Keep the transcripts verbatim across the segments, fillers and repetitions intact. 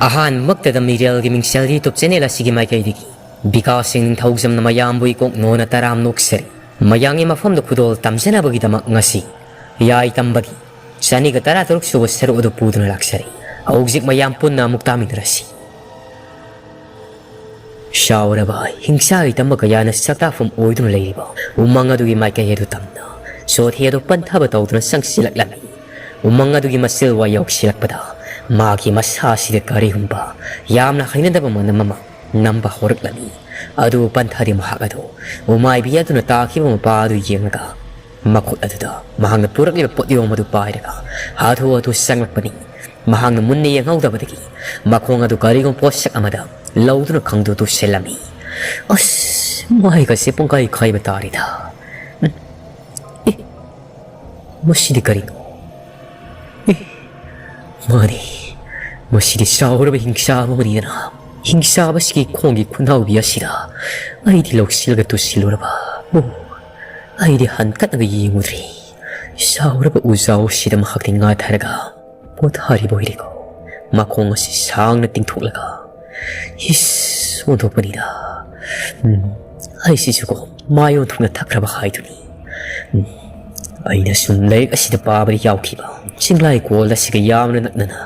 ꯑꯍꯥꯟꯕꯃꯛꯇꯗ ꯃꯤꯔꯦꯜꯒꯤ ꯃꯤꯡꯁꯦꯜ YouTube channel ꯑꯁꯤꯒꯤ ꯃꯥꯏꯀꯩꯗꯒꯤ ꯕꯤꯀꯥꯁ ꯁꯤꯡ ꯅꯤꯡꯊꯧꯖꯝꯅ ꯃꯌꯥꯝꯕꯨ ꯏꯀꯣꯛ ꯅꯣꯟꯅ ꯇꯔꯥꯝ ꯅꯣꯛꯆꯔꯤ꯫ ꯃꯌꯥꯝꯒꯤ ꯃꯐꯝꯗ ꯈꯨꯗꯣꯜ ꯇꯝꯖꯅꯕꯒꯤꯗꯃꯛ ꯉꯁꯤ ꯌꯥꯏ ꯇꯝꯕꯒꯤ ꯆꯅꯤꯒ ꯇꯔꯥꯇꯔꯨꯛ ꯁꯨꯕ ꯁꯔꯨꯛ ꯑꯗꯨ ꯄꯨꯗꯨꯅ ꯂꯥꯛꯆꯔꯤ꯫ ꯍꯧꯖꯤꯛ ꯃꯌꯥꯝ ꯄꯨꯟꯅ ꯑꯃꯨꯛ ꯇꯥꯃꯤꯟꯅꯔꯁꯤ꯫ ꯆꯥꯎꯔꯕ ꯍꯤꯡꯁꯥꯒꯤ ꯇꯝꯕ ꯀꯌꯥꯅ ꯁꯛꯇꯥꯛꯐꯝ ꯑꯣꯏꯗꯨꯅ ꯂꯩꯔꯤꯕ ꯎꯃꯪ ꯑꯗꯨꯒꯤ ꯃꯥꯏꯀꯩ ꯑꯗꯨ ꯇꯝꯅ ꯁꯣꯊꯤ ꯑꯗꯨ ꯄꯟꯊꯕ ꯇꯧꯗꯨꯅ ꯆꯪꯁꯤꯜꯂꯛꯂꯝꯃꯤ꯫ ꯎꯃꯪ ꯑꯗꯨꯒꯤ ꯃꯆꯤꯜ ꯋꯥ ꯌꯧꯁꯤꯜꯂꯛꯄꯗ ꯃꯥꯒꯤ ꯃꯁꯥꯁꯤꯗ ꯀꯔꯤꯒꯨꯝꯕ ꯌꯥꯝꯅ ꯍꯩꯅꯗꯕ ꯃꯅꯝ ꯑꯃ ꯅꯝꯕ ꯍꯧꯔꯛꯂꯝꯃꯤ꯫ ꯑꯗꯨ ꯄꯟꯊꯔꯤ ꯃꯍꯥꯛ ꯑꯗꯨ ꯎꯃꯥꯏꯕꯤ ꯑꯗꯨꯅ ꯇꯥꯈꯤꯕ ꯃꯄꯥ ꯑꯗꯨ ꯌꯦꯡꯂꯒ ꯃꯈꯨꯠ ꯑꯗꯨꯗ ꯃꯍꯥꯛꯅ ꯄꯨꯔꯛꯂꯤꯕ ꯄꯣꯠꯌꯣꯝ ꯑꯗꯨ ꯄꯥꯏꯔꯒ ꯍꯥꯊꯨ ꯍꯥꯊꯨ ꯆꯪꯂꯛꯄꯅꯤ꯫ ꯃꯍꯥꯛꯅ ꯃꯨꯟꯅ ꯌꯦꯡꯍꯧꯗꯕꯗꯒꯤ ꯃꯈꯣꯡ ꯑꯗꯨ ꯀꯔꯤꯒꯨꯝꯕ ꯄꯣꯠꯁꯛ ꯑꯃꯗ ꯂꯧꯗꯨꯅ ꯈꯪꯗꯨ ꯇꯨꯁꯤꯜꯂꯝꯃꯤ꯫ ꯑꯁ, ꯃꯥꯏꯒꯁꯦ ꯄꯨꯡꯀꯥꯏ ꯀꯥꯏꯕ ꯇꯥꯔꯦꯗ꯫ ꯎꯝ꯫ ꯑꯦ, ꯃꯁꯤꯗꯤ ꯀꯔꯤꯅꯣ? ꯑꯦ, ꯃꯥꯅꯤ, ꯃꯁꯤꯗꯤ ꯆꯥꯎꯔꯕ ꯍꯤꯡꯆꯥꯕ ꯑꯃꯅꯤꯗꯅ꯫ ꯍꯤꯡꯆꯥꯕꯁꯤꯒꯤ ꯈꯣꯡꯒꯤ ꯈꯨꯅꯥꯎꯕꯤ ꯑꯁꯤꯗ ꯑꯩꯗꯤ ꯂꯧꯁꯤꯜꯂꯒ ꯇꯨꯁꯤꯜꯂꯨꯔꯕ꯫ ꯑꯣ, ꯑꯩꯗꯤ ꯍꯟꯀꯠꯂꯒ ꯌꯦꯡꯉꯨꯗ꯭ꯔꯤ꯫ ꯆꯥꯎꯔꯕ ꯎꯖꯥꯎ ꯑꯁꯤꯗ ꯃꯍꯥꯛꯇꯤ ꯉꯥꯊꯔꯒ ꯄꯣꯊꯥꯔꯤꯕ ꯑꯣꯏꯔꯦꯀꯣ꯫ ꯃꯈꯣꯡ ꯑꯁꯤ ꯁꯥꯡꯅ ꯇꯤꯡꯊꯣꯛꯂꯒ, ꯏꯁ, ꯑꯣꯟꯊꯣꯛꯄꯅꯤꯗ꯫ ꯎꯝ, ꯑꯩꯁꯤꯁꯨꯀꯣ, ꯃꯥꯏ ꯑꯣꯟꯊꯣꯛꯅ ꯊꯛꯈ꯭ꯔꯕ ꯍꯥꯏꯗꯨꯅꯤ꯫ ꯎꯝ, ꯑꯩꯅ ꯁꯨꯝ ꯂꯥꯏꯔꯤꯛ ꯑꯁꯤꯗ ꯄꯥꯕꯗ ꯌꯥꯎꯈꯤꯕ ꯆꯤꯡꯂꯥꯏ ꯀꯣꯜ ꯑꯁꯤꯒ ꯌꯥꯝꯅ ꯅꯛꯅꯅ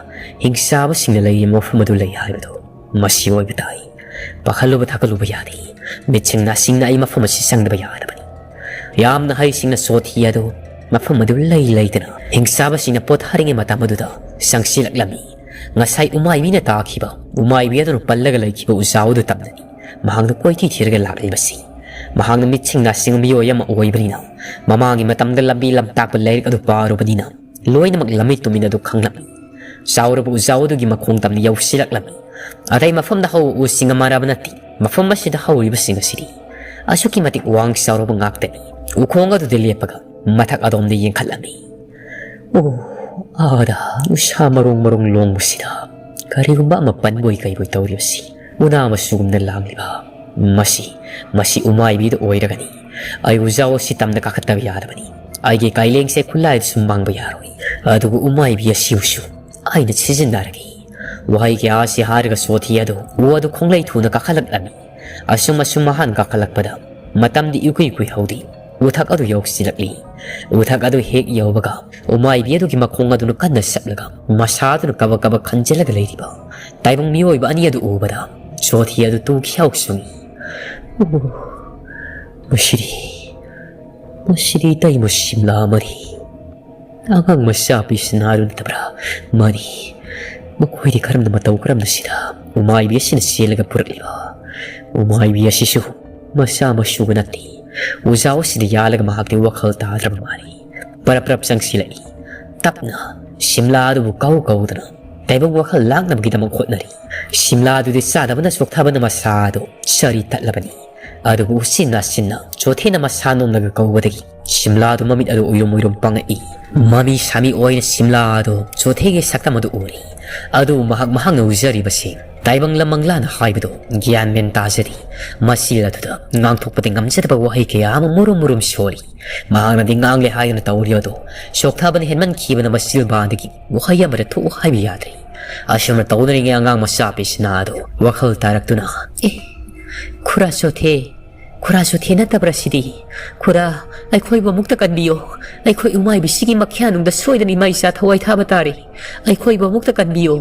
ꯍꯤꯡꯆꯥꯕꯁꯤꯡꯅ ꯂꯩꯔꯤꯕ ꯃꯐꯝ ꯑꯗꯨ ꯂꯩ ꯍꯥꯏꯕꯗꯣ ꯃꯁꯤ ꯑꯣꯏꯕ ꯇꯥꯏ꯫ ꯄꯥꯈꯠꯂꯨꯕ ꯊꯥꯒꯠꯂꯨꯕ ꯌꯥꯗꯦ꯫ ꯃꯤꯠꯁꯤꯡ ꯅꯥꯁꯤꯡꯅ ꯑꯩ ꯃꯐꯝ ꯑꯁꯤ ꯆꯪꯗꯕ ꯌꯥꯗꯕꯅꯤ꯫ ꯌꯥꯝꯅ ꯍꯩꯁꯤꯡꯅ ꯁꯣꯊꯤ ꯑꯗꯨ ꯃꯐꯝ ꯑꯗꯨ ꯂꯩ ꯂꯩꯇꯅ ꯍꯤꯡꯆꯥꯕꯁꯤꯡꯅ ꯄꯣꯊꯥꯔꯤꯉꯩ ꯃꯇꯝ ꯑꯗꯨꯗ ꯆꯪꯁꯤꯜꯂꯛꯂꯝꯃꯤ꯫ ꯉꯁꯥꯏ ꯎꯃꯥꯏꯕꯤꯅ ꯇꯥꯈꯤꯕ, ꯎꯃꯥꯏꯕꯤ ꯑꯗꯨꯅ ꯄꯜꯂꯒ ꯂꯩꯈꯤꯕ ꯎꯖꯥꯎ ꯑꯗꯨ ꯇꯝꯅꯅꯤ ꯃꯍꯥꯛꯅ ꯀꯣꯏꯊꯤ ꯊꯤꯔꯒ ꯂꯥꯛꯂꯤꯕꯁꯤ꯫ ꯃꯍꯥꯛꯅ ꯃꯤꯠꯁꯤꯡ ꯅꯥꯁꯤꯡꯕ ꯃꯤꯑꯣꯏ ꯑꯃ ꯑꯣꯏꯕꯅꯤꯅ, ꯃꯃꯥꯡꯒꯤ ꯃꯇꯝꯗ ꯂꯝꯕꯤ ꯂꯝꯇꯥꯛꯄ ꯂꯥꯏꯔꯤꯛ ꯑꯗꯨ ꯄꯥꯔꯨꯕꯅꯤꯅ, ꯂꯣꯏꯅꯃꯛ ꯂꯝꯃꯤꯠ ꯇꯨꯃꯤꯟ ꯑꯗꯨ ꯈꯪꯂꯝꯃꯤ꯫ ꯆꯥꯎꯔꯕ ꯎꯖꯥꯎ ꯑꯗꯨꯒꯤ ꯃꯈꯣꯡ ꯇꯝꯅ ꯌꯧꯁꯤꯜꯂꯛꯂꯝꯃꯤ꯫ ꯑꯇꯩ ꯃꯐꯝꯗ ꯍꯧꯕ ꯎꯁꯤꯡꯒ ꯃꯥꯟꯅꯕ ꯅꯠꯇꯦ꯫ ꯃꯐꯝ ꯑꯁꯤꯗ ꯍꯧꯔꯤꯕꯁꯤꯡ ꯑꯁꯤꯗꯤ ꯑꯁꯨꯛꯀꯤ ꯃꯇꯤꯛ ꯋꯥꯡ ꯆꯥꯎꯔꯕ ꯉꯥꯛꯇꯅꯤ꯫ ꯎꯈꯣꯡ ꯑꯗꯨꯗ ꯂꯦꯞꯄꯒ ꯃꯊꯛ ꯑꯗꯣꯝꯗ ꯌꯦꯡꯈꯠꯂꯝꯃꯤ꯫ ꯑꯣ, ꯑꯥꯗ ꯎꯁꯥ ꯃꯔꯣꯡ ꯃꯔꯣꯡ ꯂꯣꯡꯕꯁꯤꯗ ꯀꯔꯤꯒꯨꯝꯕ ꯑꯃ ꯄꯟꯕꯣꯏ ꯀꯩꯕꯣꯏ ꯇꯧꯔꯤꯕꯁꯤ ꯎꯅꯥ ꯃꯆꯨꯒꯨꯝꯅ ꯂꯥꯡꯂꯤꯕ꯫ ꯃꯁꯤ, ꯃꯁꯤ ꯎꯃꯥꯏꯕꯤꯗ ꯑꯣꯏꯔꯒꯅꯤ꯫ ꯑꯩ ꯎꯖꯥꯎ ꯑꯁꯤ ꯇꯝꯅ ꯀꯥꯈꯠꯇꯕ ꯌꯥꯗꯕꯅꯤ꯫ ꯑꯩꯒꯤ ꯀꯥꯏꯂꯦꯡꯁꯦ ꯈꯨꯠꯂꯥꯏꯗ ꯁꯨꯝ ꯃꯥꯡꯕ ꯌꯥꯔꯣꯏ꯫ ꯑꯗꯨꯕꯨ ꯎꯃꯥꯏꯕꯤ ꯑꯁꯤꯕꯨꯁꯨ ꯑꯩꯅ ꯁꯤꯖꯤꯟꯅꯔꯒꯦ꯫ ꯋꯥꯍꯩ ꯀꯌꯥ ꯑꯁꯤ ꯍꯥꯏꯔꯒ ꯁꯣꯊꯤ ꯑꯗꯨ ꯎ ꯑꯗꯨ ꯈꯣꯡꯂꯩ ꯊꯨꯅ ꯀꯥꯈꯠꯂꯛꯂꯝꯃꯤ꯫ ꯑꯁꯨꯝ ꯑꯁꯨꯝ ꯃꯍꯥꯛꯅ ꯀꯥꯈꯠꯂꯛꯄꯗ ꯃꯇꯝꯗꯤ ꯏꯀꯨꯏ ꯀꯨꯏꯍꯧꯗꯦ꯫ ꯎꯊꯛ ꯑꯗꯨ ꯌꯧꯁꯤꯜꯂꯛꯂꯤ꯫ ꯎꯊꯛ ꯑꯗꯨ ꯍꯦꯛ ꯌꯧꯕꯒ ꯎꯃꯥꯏꯕꯤ ꯑꯗꯨꯒꯤ ꯃꯈꯣꯡ ꯑꯗꯨꯅ ꯀꯟꯅ ꯁꯛꯂꯒ ꯃꯁꯥ ꯑꯗꯨꯅ ꯀꯕꯛ ꯀꯕꯛ ꯈꯟꯖꯤꯜꯂꯒ ꯂꯩꯔꯤꯕ ꯇꯥꯏꯕꯪ ꯃꯤꯑꯣꯏꯕ ꯑꯅꯤ ꯑꯗꯨ ꯎꯕꯗ ꯁꯣꯊꯤ ꯑꯗꯨ ꯇꯨ ꯈ꯭ꯌꯥꯎ ꯆꯨꯡꯏ꯫ "ꯑꯣ, ꯃꯁꯤꯗꯤ, ꯃꯁꯤꯗꯤ ꯏꯇꯩꯃ ꯁꯤꯝꯂꯥ ꯑꯃꯅꯤ꯫ ꯑꯉꯥꯡ ꯃꯆꯥ ꯄꯤꯁꯅꯥꯔꯨ ꯅꯠꯇꯕ꯭ꯔꯥ? ꯃꯥꯅꯤ꯫ ꯃꯈꯣꯏꯗꯤ ꯀꯔꯝꯅ ꯃꯇꯧ ꯀꯔꯝꯅ ꯁꯤꯗ ꯎꯃꯥꯏꯕꯤ ꯑꯁꯤꯅ ꯆꯦꯜꯂꯒ ꯄꯨꯔꯛꯂꯤꯕ? ꯎꯃꯥꯏꯕꯤ ꯑꯁꯤꯁꯨ ꯃꯆꯥ ꯃꯁꯨꯒ ꯅꯠꯇꯦ꯫ ꯎꯖꯥꯎ ꯑꯁꯤꯗ ꯌꯥꯜꯂꯒ ꯃꯍꯥꯛꯇꯤ ꯋꯥꯈꯜ ꯇꯥꯗ꯭ꯔꯕ ꯃꯥꯅꯤ꯫ ꯄꯔꯞ ꯄꯔꯞ ꯆꯪꯁꯤꯜꯂꯛꯏ꯫ ꯇꯞꯅ ꯁꯤꯝꯂꯥ ꯑꯗꯨꯕꯨ ꯀꯧ ꯀꯧꯗꯨꯅ ꯇꯥꯏꯕꯪ ꯋꯥꯈꯜ ꯂꯥꯛꯅꯕꯒꯤꯗꯃꯛ ꯍꯣꯠꯅꯔꯤ꯫ ꯁꯤꯝꯂꯥ ꯑꯗꯨꯗꯤ ꯆꯥꯗꯕꯅ ꯆꯣꯛꯊꯕꯅ ꯃꯁꯥ ꯑꯗꯨ ꯆꯔꯤ ꯇꯠꯂꯕꯅꯤ꯫ ꯑꯗꯨꯕꯨ ꯎꯆꯤꯟ ꯅꯥꯆꯤꯟꯅ ꯆꯣꯊꯦꯅ ꯃꯁꯥ ꯅꯣꯝꯂꯒ ꯀꯧꯕꯗꯒꯤ ꯁꯤꯝꯂꯥ ꯑꯗꯨ ꯃꯃꯤꯠ ꯑꯗꯨ ꯎꯏꯔꯨꯝ ꯎꯏꯔꯨꯝ ꯄꯥꯡꯉꯛꯏ꯫ ꯃꯃꯤ ꯁꯥꯃꯤ ꯑꯣꯏꯅ ꯁꯤꯝꯂꯥ ꯑꯗꯨ ꯆꯣꯊꯦꯒꯤ ꯁꯛꯇꯝ ꯑꯗꯨ ꯎꯔꯤ꯫ ꯑꯗꯨꯕꯨ ꯃꯍꯥꯛ ꯃꯍꯥꯛꯅ ꯎꯖꯔꯤꯕꯁꯤ ꯇꯥꯏꯕꯪ ꯂꯃꯪꯂꯥꯅ ꯍꯥꯏꯕꯗꯨ ꯒ꯭ꯌꯥꯟ ꯃꯦꯟ ꯇꯥꯖꯗꯦ꯫ ꯃꯆꯤꯜ ꯑꯗꯨꯗ ꯉꯥꯡꯊꯣꯛꯄꯗꯤ ꯉꯝꯖꯗꯕ ꯋꯥꯍꯩ ꯀꯌꯥ ꯑꯃ ꯃꯨꯔꯨꯝ ꯃꯨꯔꯨꯝ ꯁꯣꯜꯂꯤ꯫ ꯃꯍꯥꯛꯅꯗꯤ ꯉꯥꯡꯂꯦ ꯍꯥꯏꯗꯨꯅ ꯇꯧꯔꯤ ꯑꯗꯨ ꯆꯣꯛꯊꯕꯅ ꯍꯦꯟꯃꯟꯈꯤꯕꯅ ꯃꯆꯤꯜꯕꯥꯗꯒꯤ ꯋꯥꯍꯩ ꯑꯃꯗ ꯊꯣꯛꯎ ꯍꯥꯏꯕ ꯌꯥꯗ꯭ꯔꯦ꯫ ꯑꯁꯨꯝꯅ ꯇꯧꯅꯔꯤꯉꯩ ꯑꯉꯥꯡ ꯃꯆꯥ ꯄꯤꯁꯅꯥ ꯑꯗꯨ ꯋꯥꯈꯜ ꯇꯥꯔꯛꯇꯨꯅ, "ꯑꯦ, ꯈꯨꯔꯥ ꯆꯣꯊꯦ, ꯈꯨꯔꯥ ꯆꯣꯊꯦ ꯅꯠꯇꯕ꯭ꯔꯥ ꯁꯤꯗꯤ? ꯈꯨꯔꯥ, ꯑꯩꯈꯣꯏꯕꯨ ꯑꯃꯨꯛꯇ ꯀꯟꯕꯤꯌꯣ꯫ ꯑꯩꯈꯣꯏ ꯏꯃꯥ ꯏꯕꯤꯁꯤꯒꯤ ꯃꯈ꯭ꯌꯥꯅꯨꯡꯗ ꯁꯣꯏꯗꯅ ꯏꯃꯥ ꯏꯆꯥ ꯊꯋꯥꯏ ꯊꯥꯕ ꯇꯥꯔꯦ꯫ ꯑꯩꯈꯣꯏꯕꯨ ꯑꯃꯨꯛꯇ ꯀꯟꯕꯤꯌꯣ꯫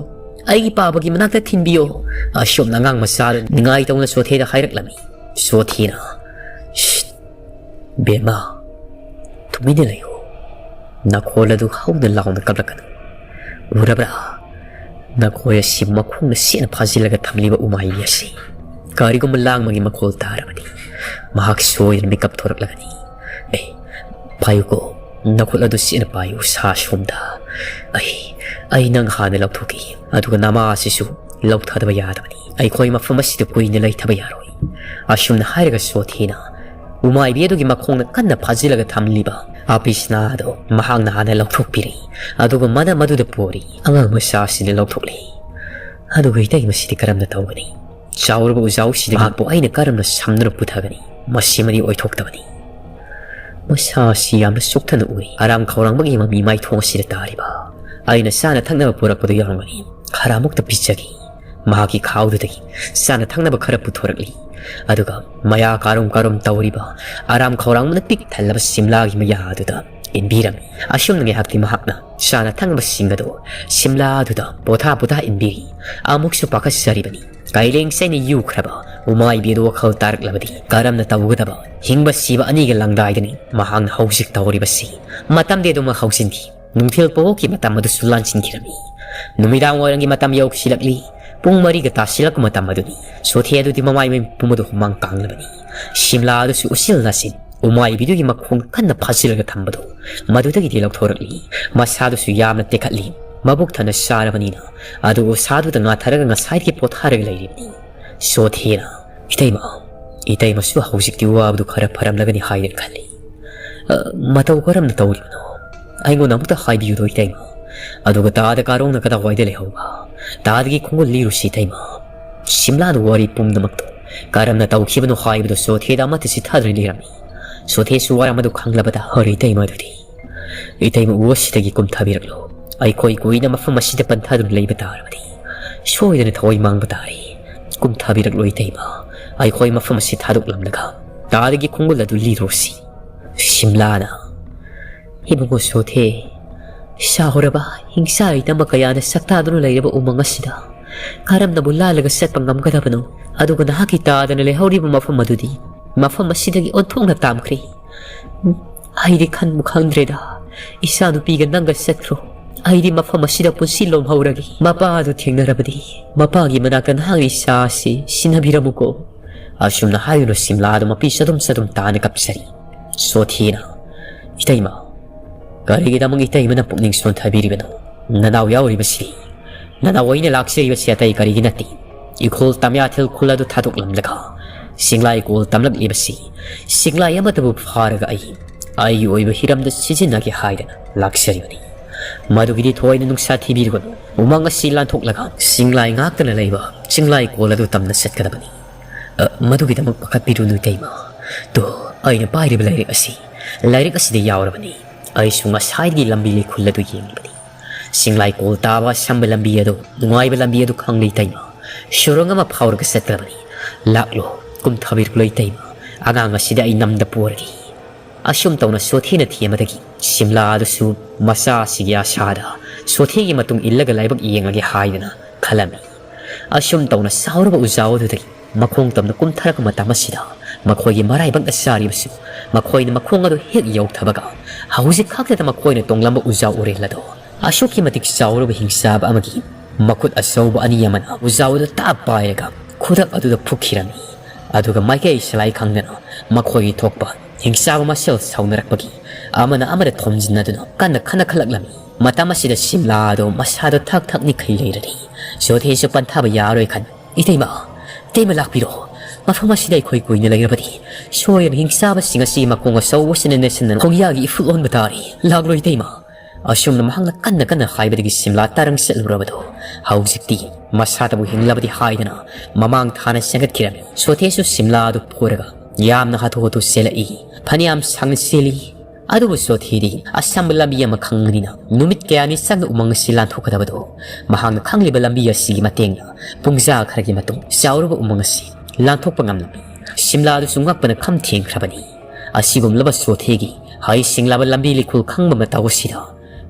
ꯑꯩꯒꯤ ꯄꯥꯕꯒꯤ ꯃꯅꯥꯛꯇ ꯊꯤꯟꯕꯤꯌꯣ"꯫ ꯑꯁꯨꯝꯅ ꯑꯉꯥꯡ ꯃꯆꯥ ꯑꯗꯨ ꯅꯤꯡꯉꯥꯏ ꯇꯧꯅ ꯆꯣꯊꯦꯗ ꯍꯥꯏꯔꯛꯂꯝꯃꯤ꯫ ꯆꯣꯊꯦꯅ, "ꯁꯤꯠ, ꯕꯦꯝꯃ, ꯇꯨꯃꯤꯟꯅ ꯂꯩꯌꯨ꯫ ꯅꯈꯣꯜ ꯑꯗꯨ ꯍꯧꯅ ꯂꯥꯎꯅ ꯀꯞꯂꯛꯀꯅꯨ꯫ ꯎꯔꯕ꯭ꯔꯥ? ꯅꯈꯣꯏ ꯑꯁꯤ ꯃꯈꯣꯡꯅ ꯁꯦꯠꯅ ꯐꯥꯖꯤꯜꯂꯒ ꯊꯝꯂꯤꯕ ꯎꯃꯥꯏꯕꯤ ꯑꯁꯤ꯫ ꯀꯔꯤꯒꯨꯝꯕ ꯂꯥꯡꯕꯒꯤ ꯃꯈꯣꯜ ꯇꯥꯔꯕꯗꯤ ꯃꯍꯥꯛ ꯁꯣꯏꯗꯅ ꯃꯤꯀꯞ ꯊꯣꯔꯛꯂꯒꯅꯤ꯫ ꯑꯦ, ꯄꯥꯏꯌꯨꯀꯣ, ꯅꯈꯨꯠ ꯑꯗꯨ ꯁꯦꯠꯅ ꯄꯥꯏꯌꯨ, ꯁꯥ ꯁꯣꯝꯗ꯫ ꯑꯩ, ꯑꯩ ꯅꯪ ꯍꯥꯟꯅ ꯂꯧꯊꯣꯛꯀꯦ, ꯑꯗꯨꯒ ꯅꯃꯥ ꯑꯁꯤꯁꯨ ꯂꯧꯊꯗꯕ ꯌꯥꯗꯕꯅꯤ꯫ ꯑꯩꯈꯣꯏ ꯃꯐꯝ ꯑꯁꯤꯗ ꯀꯨꯏꯅ ꯂꯩꯊꯕ ꯌꯥꯔꯣꯏ"꯫ ꯑꯁꯨꯝꯅ ꯍꯥꯏꯔꯒ ꯆꯣꯊꯦꯅ ꯎꯃꯥꯏꯕꯤ ꯑꯗꯨꯒꯤ ꯃꯈꯣꯡꯅ ꯀꯟꯅ ꯐꯥꯖꯤꯜꯂꯒ ꯊꯝꯂꯤꯕ ꯑꯄꯤꯁꯅꯥ ꯑꯗꯨ ꯃꯍꯥꯛꯅ ꯍꯥꯟꯅ ꯂꯧꯊꯣꯛꯄꯤꯔꯦ꯫ ꯑꯗꯨꯒ ꯃꯅꯝ ꯑꯗꯨꯗ ꯄꯣꯔꯤ ꯑꯉꯥꯡ ꯃꯆꯥ ꯑꯁꯤꯅ ꯂꯧꯊꯣꯛꯂꯦ꯫ ꯑꯗꯨꯒ ꯏꯇꯩ ꯃꯁꯤꯗꯤ ꯀꯔꯝꯅ ꯇꯧꯒꯅꯤ? ꯆꯥꯎꯔꯕ ꯎꯖꯥꯎꯁꯤꯗ ꯃꯍꯥꯛꯄꯨ ꯑꯩꯅ ꯀꯔꯝꯅ ꯁꯝꯗꯨꯅ ꯄꯨꯊꯒꯅꯤ? ꯃꯁꯤꯃꯗꯤ ꯑꯣꯏꯊꯣꯛꯇꯕꯅꯤ꯫ ꯃꯁꯥ ꯑꯁꯤ ꯌꯥꯝꯅ ꯆꯣꯛꯊꯅ ꯎꯏ꯫ ꯑꯔꯥꯝ ꯈꯧꯔꯥꯡꯕꯒꯤ ꯃꯃꯤ ꯃꯥꯏꯊꯣꯡ ꯑꯁꯤꯗ ꯇꯥꯔꯤꯕ꯫ ꯑꯩꯅ ꯆꯥꯅ ꯊꯛꯅꯕ ꯄꯨꯔꯛꯄꯗꯨ ꯌꯥꯎꯔꯝꯒꯅꯤ꯫ ꯈꯔ ꯑꯃꯨꯛꯇ ꯄꯤꯖꯈꯤ꯫ ꯃꯍꯥꯛꯀꯤ ꯈꯥꯎꯗꯨꯗꯒꯤ ꯆꯥꯅ ꯊꯛꯅꯕ ꯈꯔ ꯄꯨꯊꯣꯔꯛꯂꯤ꯫ ꯑꯗꯨꯒ ꯃꯌꯥ ꯀꯥꯔꯨꯝ ꯀꯥꯔꯨꯝ ꯇꯧꯔꯤꯕ ꯑꯔꯥꯝ ꯈꯧꯔꯥꯡꯕꯅ ꯄꯤꯛ ꯊꯜꯂꯕ ꯁꯤꯝꯂꯥꯒꯤ ꯃꯌꯥ ꯑꯗꯨꯗ ꯏꯟꯕꯤꯔꯝꯃꯤ꯫ ꯑꯁꯨꯝꯅ ꯉꯥꯏꯍꯥꯛꯇꯤ ꯃꯍꯥꯛꯅ ꯆꯥꯅ ꯊꯛꯅꯕꯁꯤꯡ ꯑꯗꯨ ꯁꯤꯝꯂꯥ ꯑꯗꯨꯗ ꯄꯣꯊꯥ ꯄꯣꯊꯥ ꯏꯟꯕꯤꯔꯤ꯫ ꯑꯃꯨꯛꯁꯨ ꯄꯥꯈꯠꯆꯔꯤꯕꯅꯤ꯫ ꯀꯥꯏꯂꯦꯡ ꯆꯩꯅ ꯌꯨꯈ꯭ꯔꯕ ꯎꯃꯥꯏꯕꯤ ꯑꯗꯨ ꯋꯥꯈꯜ ꯇꯥꯔꯛꯂꯕꯗꯤ ꯀꯔꯝꯅ ꯇꯧꯒꯗꯕ? ꯍꯤꯡꯕ ꯁꯤꯕ ꯑꯅꯤꯒ ꯂꯪꯗꯥꯏꯗꯅꯤ ꯃꯍꯥꯛꯅ ꯍꯧꯖꯤꯛ ꯇꯧꯔꯤꯕꯁꯤ꯫ ꯃꯇꯝꯗꯤ ꯑꯗꯨꯃꯛ ꯍꯧꯖꯤꯟꯈꯤ꯫ ꯅꯨꯡꯊꯤꯜ ꯄꯣꯛꯀꯤ ꯃꯇꯝ ꯑꯗꯨꯁꯨ ꯂꯥꯟꯁꯤꯟꯈꯤꯔꯝꯃꯤ꯫ ꯅꯨꯃꯤꯗꯥꯡ ꯋꯥꯏꯔꯝꯒꯤ ꯃꯇꯝ ꯌꯧꯁꯤꯜꯂꯛꯂꯤ꯫ ꯄꯨꯡ ꯃꯔꯤꯒ ꯇꯥꯁꯤꯜꯂꯛꯄ ꯃꯇꯝ ꯑꯗꯨꯅꯤ꯫ ꯁꯣꯊꯦ ꯑꯗꯨꯗꯤ ꯃꯃꯥꯏ ꯃꯃꯤꯠ ꯄꯨꯝꯕꯗꯨ ꯍꯨꯃꯥꯡ ꯀꯥꯡꯂꯕꯅꯤ꯫ ꯁꯤꯝꯂꯥ ꯑꯗꯨꯁꯨ ꯎꯆꯤꯜ ꯅꯥꯆꯤꯟ ꯎꯃꯥꯏꯕꯤꯗꯨꯒꯤ ꯃꯈꯣꯡ ꯀꯟꯅ ꯐꯥꯖꯤꯜꯂꯒ ꯊꯝꯕꯗꯨ ꯃꯗꯨꯗꯒꯤꯗꯤ ꯂꯧꯊꯣꯔꯛꯂꯤ꯫ ꯃꯁꯥꯗꯨꯁꯨ ꯌꯥꯝꯅ ꯇꯦꯛꯈꯠꯂꯤ꯫ ꯃꯕꯨꯛ ꯊꯟꯅ ꯆꯥꯔꯕꯅꯤꯅ ꯑꯗꯨ ꯎꯁꯥꯗꯨꯗ ꯉꯥꯊꯔꯒ ꯉꯁꯥꯏꯗꯒꯤ ꯄꯣꯊꯥꯔꯒ ꯂꯩꯔꯤꯕꯅꯤ꯫ ꯁꯣꯊꯦꯅ, "ꯏꯇꯩꯃ, ꯏꯇꯩꯃꯁꯨ ꯍꯧꯖꯤꯛꯇꯤ ꯋꯥꯕꯗꯨ ꯈꯔ ꯐꯔꯝꯂꯒꯅꯤ ꯍꯥꯏꯗꯅ ꯈꯜꯂꯤ꯫ ꯑ, ꯃꯇꯧ ꯀꯔꯝꯅ ꯇꯧꯔꯤꯕꯅꯣ? ꯑꯩꯉꯣꯟꯗ ꯑꯃꯨꯛꯇ ꯍꯥꯏꯕꯤꯌꯨꯗꯣ, ꯏꯇꯩꯃ꯫ ꯑꯗꯨꯒ ꯇꯥꯗ ꯀꯥꯔꯣꯡꯅ ꯀꯗꯥꯏꯋꯥꯏꯗ ꯂꯩꯍꯧꯕ? ꯇꯥꯗꯒꯤ ꯈꯣꯡꯒꯨꯜ ꯂꯤꯔꯨꯁꯤ, ꯏꯇꯩꯃ꯫" ꯁꯤꯝꯂꯥꯅ ꯋꯥꯔꯤ ꯄꯨꯝꯅꯃꯛꯇꯣ ꯀꯔꯝꯅ ꯇꯧꯈꯤꯕꯅꯣ ꯍꯥꯏꯕꯗꯨ ꯁꯣꯊꯦꯗ ꯑꯃꯠꯇ ꯆꯤꯊꯗꯨꯅ ꯂꯤꯔꯝꯃꯤ꯫ ꯁꯣꯊꯦꯁꯨ ꯋꯥꯔꯝ ꯑꯗꯨ ꯈꯪꯂꯕꯗ, "ꯍꯣꯏ, ꯏꯇꯩꯃ, ꯑꯗꯨꯗꯤ ꯏꯇꯩꯃ ꯎ ꯑꯁꯤꯗꯒꯤ ꯀꯨꯝꯊꯕꯤꯔꯛꯂꯣ꯫ ꯑꯩꯈꯣꯏ ꯀꯨꯏꯅ ꯃꯐꯝ ꯑꯁꯤꯗ ꯄꯟꯊꯗꯨꯅ ꯂꯩꯕ ꯇꯥꯔꯕꯗꯤ ꯁꯣꯏꯗꯅ ꯊꯋꯥꯏ ꯃꯥꯡꯕ ꯇꯥꯔꯦ꯫ ꯀꯨꯝꯊꯕꯤꯔꯛꯂꯣ, ꯏꯇꯩꯃ꯫ ꯑꯩꯈꯣꯏ ꯃꯐꯝ ꯑꯁꯤ ꯊꯥꯗꯣꯛꯂꯝꯂꯒ ꯇꯥꯗꯒꯤ ꯈꯣꯡꯒꯨꯜ ꯑꯗꯨ ꯂꯤꯔꯣꯁꯤ꯫" ꯁꯤꯝꯂꯥꯅ, "ꯏꯕꯨꯡꯉꯣ ꯁꯣꯊꯦ, ꯁꯥꯍꯧꯔꯕ ꯍꯤꯡꯁꯥ ꯂꯩꯇꯝꯕ ꯀꯌꯥꯅ ꯁꯛꯇꯥꯗꯨꯅ ꯂꯩꯔꯕ ꯎꯃꯪ ꯑꯁꯤꯗ ꯀꯔꯝꯅꯕꯨ ꯂꯥꯜꯂꯒ ꯆꯠꯄ ꯉꯝꯒꯗꯕꯅꯣ? ꯑꯗꯨꯒ ꯅꯍꯥꯛꯀꯤ ꯇꯥꯗꯅ ꯂꯩꯍꯧꯔꯤꯕ ꯃꯐꯝ ꯑꯗꯨꯗꯤ ꯃꯐꯝ ꯑꯁꯤꯗꯒꯤ ꯑꯣꯟꯊꯣꯛꯅ ꯇꯥꯝꯈ꯭ꯔꯦ꯫ ꯎꯝ, ꯑꯩꯗꯤ ꯈꯟꯕꯨ ꯈꯪꯗ꯭ꯔꯦꯗ꯫ ꯏꯆꯥꯅꯨꯄꯤꯒ ꯅꯪꯒ ꯆꯠꯈ꯭ꯔꯣ꯫ ꯑꯩꯗꯤ ꯃꯐꯝ ꯑꯁꯤꯗ ꯄꯨꯟꯁꯤ ꯂꯣꯝꯍꯧꯔꯒꯦ꯫ ꯃꯄꯥ ꯑꯗꯨ ꯊꯦꯡꯅꯔꯕꯗꯤ ꯃꯄꯥꯒꯤ ꯃꯅꯥꯛꯇ ꯅꯍꯥꯛꯅ ꯏꯆꯥ ꯑꯁꯤ ꯁꯤꯟꯅꯕꯤꯔꯝꯃꯨꯀꯣ꯫" ꯑꯁꯨꯝꯅ ꯍꯥꯏꯗꯨꯅ ꯁꯤꯝꯂꯥꯗ ꯃꯄꯤ ꯆꯗꯨꯝ ꯆꯗꯨꯝ ꯇꯥꯅ ꯀꯞꯆꯔꯤ꯫ ꯁꯣꯊꯤꯅ, "ꯏꯇꯩꯃ, ꯀꯔꯤꯒꯤꯗꯃꯛ ꯏꯇꯩꯃꯅ ꯄꯨꯛꯅꯤꯡ ꯁꯣꯟꯊꯕꯤꯔꯤꯕꯅꯣ? ꯅꯅꯥꯎ ꯌꯥꯎꯔꯤꯕꯁꯤ ꯅꯅꯥꯎ ꯑꯩꯅ ꯂꯥꯛꯆꯔꯤꯕꯁꯤ ꯑꯇꯩ ꯀꯔꯤꯒꯤ ꯅꯠꯇꯦ꯫ ꯏꯈꯣꯜ ꯇꯝꯌꯥꯊꯦꯜ ꯈꯨꯜ ꯑꯗꯨ ꯊꯥꯗꯣꯛꯂꯝꯂꯒ ꯆꯤꯡꯂꯥꯏ ꯀꯣꯜ ꯇꯝꯂꯛꯂꯤꯕꯁꯤ ꯆꯤꯡꯂꯥꯏ ꯑꯃꯠꯇꯕꯨ ꯐꯥꯔꯒ ꯑꯩ ꯑꯩꯒꯤ ꯑꯣꯏꯕ ꯍꯤꯔꯝꯗ ꯁꯤꯖꯤꯟꯅꯒꯦ ꯍꯥꯏꯗꯅ ꯂꯥꯛꯆꯔꯤꯕꯅꯤ꯫ ꯃꯗꯨꯒꯤꯗꯤ ꯊꯣꯏꯅ ꯅꯨꯡꯁꯥ ꯊꯤꯕꯤꯔꯨꯒꯅꯨ꯫ ꯎꯃꯪ ꯑꯁꯤ ꯂꯥꯟꯊꯣꯛꯂꯒ ꯆꯤꯡꯂꯥꯏ ꯉꯥꯛꯇꯅ ꯂꯩꯕ ꯆꯤꯡꯂꯥꯏ ꯀꯣꯜ ꯑꯗꯨ ꯇꯝꯅ ꯆꯠꯀꯗꯕꯅꯤ꯫ ꯑ, ꯃꯗꯨꯒꯤꯗꯃꯛ ꯄꯥꯈꯠꯄꯤꯔꯨꯅꯨ ꯏꯇꯩꯃ꯫ ꯇꯣ, ꯑꯩꯅ ꯄꯥꯏꯔꯤꯕ ꯂꯥꯏꯔꯤꯛ ꯑꯁꯤ, ꯂꯥꯏꯔꯤꯛ ꯑꯁꯤꯗ ꯌꯥꯎꯔꯕꯅꯤ꯫ ꯑꯩꯁꯨ ꯉꯁꯥꯏꯗꯒꯤ ꯂꯝꯕꯤ ꯂꯩꯈꯨꯜ ꯑꯗꯨ ꯌꯦꯡꯂꯤꯕꯅꯤ꯫ ꯁꯤꯡꯂꯥꯏꯀꯣꯜ ꯇꯥꯕ ꯑꯁꯝꯕ ꯂꯝꯕꯤ ꯑꯗꯨ, ꯅꯨꯡꯉꯥꯏꯕ ꯂꯝꯕꯤ ꯑꯗꯨ ꯈꯪꯂꯦ ꯏꯇꯩꯃ꯫ ꯁꯨꯔꯪ ꯑꯃ ꯐꯥꯎꯔꯒ ꯆꯠꯇ꯭ꯔꯕꯅꯤ꯫ ꯂꯥꯛꯂꯣ, ꯀꯨꯝꯊꯕꯤꯔꯛꯂꯣ ꯏꯇꯩꯃ꯫ ꯑꯉꯥꯡ ꯑꯁꯤꯗ ꯑꯩ ꯅꯝꯗ ꯄꯣꯔꯒꯦ꯫ ꯑꯁꯨꯝ ꯇꯧꯅ ꯁꯣꯊꯤꯅ ꯊꯦꯝꯕꯗꯒꯤ ꯁꯤꯝꯂꯥ ꯑꯗꯨꯁꯨ ꯃꯆꯥ ꯑꯁꯤꯒꯤ ꯑꯁꯥꯗ ꯁꯣꯊꯤꯒꯤ ꯃꯇꯨꯡ ꯏꯜꯂꯒ ꯂꯥꯏꯕꯛ ꯌꯦꯡꯂꯒꯦ ꯍꯥꯏꯗꯅ ꯈꯜꯂꯝꯃꯤ꯫ ꯑꯁꯨꯝ ꯇꯧꯅ ꯆꯥꯎꯔꯕ ꯎꯖꯥꯎ ꯑꯗꯨꯗꯒꯤ ꯃꯈꯣꯡ ꯇꯝꯅ ꯀꯨꯝꯊꯔꯛꯄ ꯃꯇꯝ ꯑꯁꯤꯗ ꯃꯈꯣꯏꯒꯤ ꯃꯔꯥꯏꯕꯛꯅ ꯆꯥꯔꯤꯕꯁꯨ ꯃꯈꯣꯏꯅ ꯃꯈꯣꯡ ꯑꯗꯨ ꯍꯦꯛ ꯌꯧꯊꯕꯒ ꯍꯧꯖꯤꯛ ꯈꯛꯇꯗ ꯃꯈꯣꯏꯅ ꯇꯣꯡꯂꯝꯕ ꯎꯖꯥꯎ ꯎꯔꯦꯜ ꯑꯗꯣ ꯑꯁꯨꯛꯀꯤ ꯃꯇꯤꯛ ꯆꯥꯎꯔꯕ ꯍꯤꯡꯆꯥꯕ ꯑꯃꯒꯤ ꯃꯈꯨꯠ ꯑꯆꯧꯕ ꯑꯅꯤ ꯑꯃꯅ ꯎꯖꯥꯎ ꯑꯗꯨ ꯇꯥꯞ ꯄꯥꯏꯔꯒ ꯈꯨꯗꯛ ꯑꯗꯨꯗ ꯐꯨꯛꯈꯤꯔꯝꯃꯤ꯫ ꯑꯗꯨꯒ ꯃꯥꯏꯀꯩ ꯁꯂꯥꯏ ꯈꯪꯗꯅ ꯃꯈꯣꯏꯒꯤ ꯊꯣꯛꯄ ꯍꯤꯡꯆꯥꯕ ꯃꯁꯦꯜ ꯁꯥꯎꯅꯔꯛꯄꯒꯤ ꯑꯃꯅ ꯑꯃꯗ ꯊꯣꯝꯖꯤꯟꯅꯗꯨꯅ ꯀꯟꯅ ꯈꯠꯅꯈꯠꯂꯛꯂꯝꯃꯤ꯫ ꯃꯇꯝ ꯑꯁꯤꯗ ꯁꯤꯝꯂꯥ ꯑꯗꯣ ꯃꯁꯥꯗꯣ ꯊꯛ ꯊꯛ ꯅꯤꯛꯈꯩ ꯂꯩꯔꯔꯤ꯫ ꯁꯣꯊꯤꯁꯨ ꯄꯟꯊꯥꯕ ꯌꯥꯔꯣꯏ ꯈꯟ, "ꯏꯇꯩꯃ, ꯏꯇꯩꯃ ꯂꯥꯛꯄꯤꯔꯣ꯫ ꯃꯐꯝ ꯑꯁꯤꯗ ꯑꯩꯈꯣꯏ ꯀꯨꯏꯅ ꯂꯩꯔꯕꯗꯤ ꯁꯣꯏꯗꯅ ꯍꯤꯡꯆꯥꯕꯁꯤꯡ ꯑꯁꯤ ꯃꯈꯣꯡ ꯑꯆꯧꯕꯁꯤꯅ ꯅꯦꯠꯁꯟꯗꯅ ꯈꯣꯡꯌꯥꯒꯤ ꯏꯐꯨꯠ ꯑꯣꯟꯕ ꯇꯥꯔꯦ꯫ ꯂꯥꯛꯂꯣ ꯏꯇꯩꯃ꯫" ꯑꯁꯨꯝꯅ ꯃꯍꯥꯛꯅ ꯀꯟꯅ ꯀꯟꯅ ꯍꯥꯏꯕꯗꯒꯤ ꯁꯤꯝꯂꯥ ꯇꯔꯪ ꯆꯠꯂꯨꯔꯕꯗꯨ ꯍꯧꯖꯤꯛꯇꯤ ꯃꯁꯥꯗꯕꯨ ꯍꯤꯡꯂꯕꯗꯤ ꯍꯥꯏꯗꯅ ꯃꯃꯥꯡ ꯊꯥꯅ ꯆꯦꯟꯒꯠꯈꯤꯔꯝꯃꯤ꯫ ꯁꯣꯊꯦꯁꯨ ꯁꯤꯝꯂꯥ ꯑꯗꯨ ꯄꯨꯔꯒ ꯌꯥꯝꯅ ꯍꯥꯊꯨ ꯍꯥꯊꯨ ꯆꯦꯜꯂꯛꯏ꯫ ꯐꯅꯌꯥꯝ ꯁꯥꯡꯅ ꯆꯦꯜꯂꯤ꯫ ꯑꯗꯨꯕꯨ ꯁꯣꯊꯦꯗꯤ ꯑꯁꯝꯕ ꯂꯝꯕꯤ ꯑꯃ ꯈꯪꯕꯅꯤꯅ ꯅꯨꯃꯤꯠ ꯀꯌꯥꯅꯤ ꯆꯪꯅ ꯎꯃꯪ ꯑꯁꯤ ꯂꯥꯟꯊꯣꯛꯀꯗꯕꯗꯣ ꯃꯍꯥꯛꯅ ꯈꯪꯂꯤꯕ ꯂꯝꯕꯤ ꯑꯁꯤꯒꯤ ꯃꯇꯦꯡꯅ ꯄꯨꯡꯖꯥ ꯈꯔꯒꯤ ꯃꯇꯨꯡ ꯆꯥꯎꯔꯕ ꯎꯃꯪ ꯑꯁꯤ ꯂꯥꯟꯊꯣꯛꯄ ꯉꯝꯂꯝꯃꯤ꯫ ꯁꯤꯝꯂꯥ ꯑꯗꯨꯁꯨ ꯉꯛꯄꯅ ꯈꯝ ꯊꯦꯡꯈ꯭ꯔꯕꯅꯤ꯫ ꯑꯁꯤꯒꯨꯝꯂꯕ ꯁꯣꯊꯦꯒꯤ ꯍꯩꯁꯤꯡꯂꯕ ꯂꯝꯕꯤ ꯂꯩꯈꯣꯜ ꯈꯪꯕ ꯃꯇꯧ ꯑꯁꯤꯗ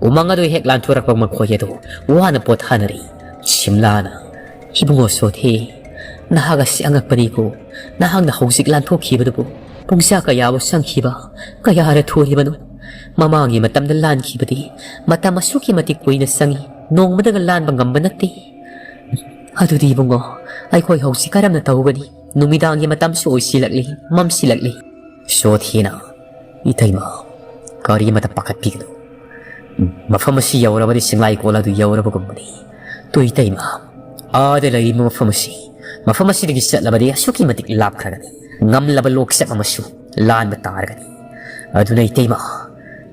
ꯎꯃꯪ ꯑꯗꯨ ꯍꯦꯛ ꯂꯥꯟꯊꯣꯔꯛꯄ ꯃꯈꯣꯏ ꯑꯗꯨ ꯋꯥꯅ ꯄꯣꯊꯥꯅꯔꯤ꯫ ꯁꯤꯝꯂꯥꯅ, "ꯏꯕꯨꯡꯉꯣ ꯁꯣꯊꯦ, ꯅꯍꯥꯛ ꯑꯁꯤ ꯑꯉꯛꯄꯅꯤꯀꯣ꯫ ꯅꯍꯥꯛꯅ ꯍꯧꯖꯤꯛ ꯂꯥꯟꯊꯣꯛꯈꯤꯕꯗꯨꯕꯨ ꯄꯨꯡꯖꯥ ꯀꯌꯥꯕꯨ ꯆꯪꯈꯤꯕ, ꯀꯌꯥꯔ ꯊꯨꯔꯤꯕꯅꯣ? ꯃꯃꯥꯡꯒꯤ ꯃꯇꯝꯗ ꯂꯥꯟꯈꯤꯕꯗꯤ ꯃꯇꯝ ꯑꯁꯨꯛꯀꯤ ꯃꯇꯤꯛ ꯀꯨꯏꯅ ꯆꯪꯏ, ꯅꯣꯡꯃꯗꯒ ꯂꯥꯟꯕ ꯉꯝꯕ ꯅꯠꯇꯦ꯫ ꯑꯗꯨꯗꯤ ꯏꯕꯨꯡꯉꯣ, ꯑꯩꯈꯣꯏ ꯍꯧꯖꯤꯛ ꯀꯔꯝꯅ ꯇꯧꯒꯅꯤ? ꯅꯨꯃꯤꯗꯥꯡꯒꯤ ꯃꯇꯝꯁꯨ ꯑꯣꯏꯁꯤꯜꯂꯛꯂꯤ, ꯃꯝꯁꯤꯜꯂꯛꯂꯤ꯫" ꯁꯣꯊꯦꯅ, "ꯏꯇꯩꯃ, ꯀꯔꯤ ꯑꯃꯠꯇ ꯄꯥꯈꯠꯄꯤꯒꯅꯨ꯫ ꯃꯐꯝ ꯑꯁꯤ ꯌꯧꯔꯕꯗꯤ ꯁꯤꯡꯂꯥꯏꯀꯣꯜ ꯑꯗꯨ ꯌꯧꯔꯕꯒꯨꯝꯕꯅꯤ꯫ ꯇꯨ ꯏꯇꯩꯃ, ꯑꯥꯗ ꯂꯩꯔꯤꯕ ꯃꯐꯝ ꯑꯁꯤ, ꯃꯐꯝ ꯑꯁꯤꯗꯒꯤ ꯆꯠꯂꯕꯗꯤ ꯑꯁꯨꯛꯀꯤ ꯃꯇꯤꯛ ꯂꯥꯞꯈ꯭ꯔꯒꯅꯤ꯫ ꯉꯝꯂꯕ ꯂꯣꯛꯆꯠ ꯑꯃꯁꯨ ꯂꯥꯟꯕ ꯇꯥꯔꯒꯅꯤ꯫ ꯑꯗꯨꯅ ꯏꯇꯩꯃ,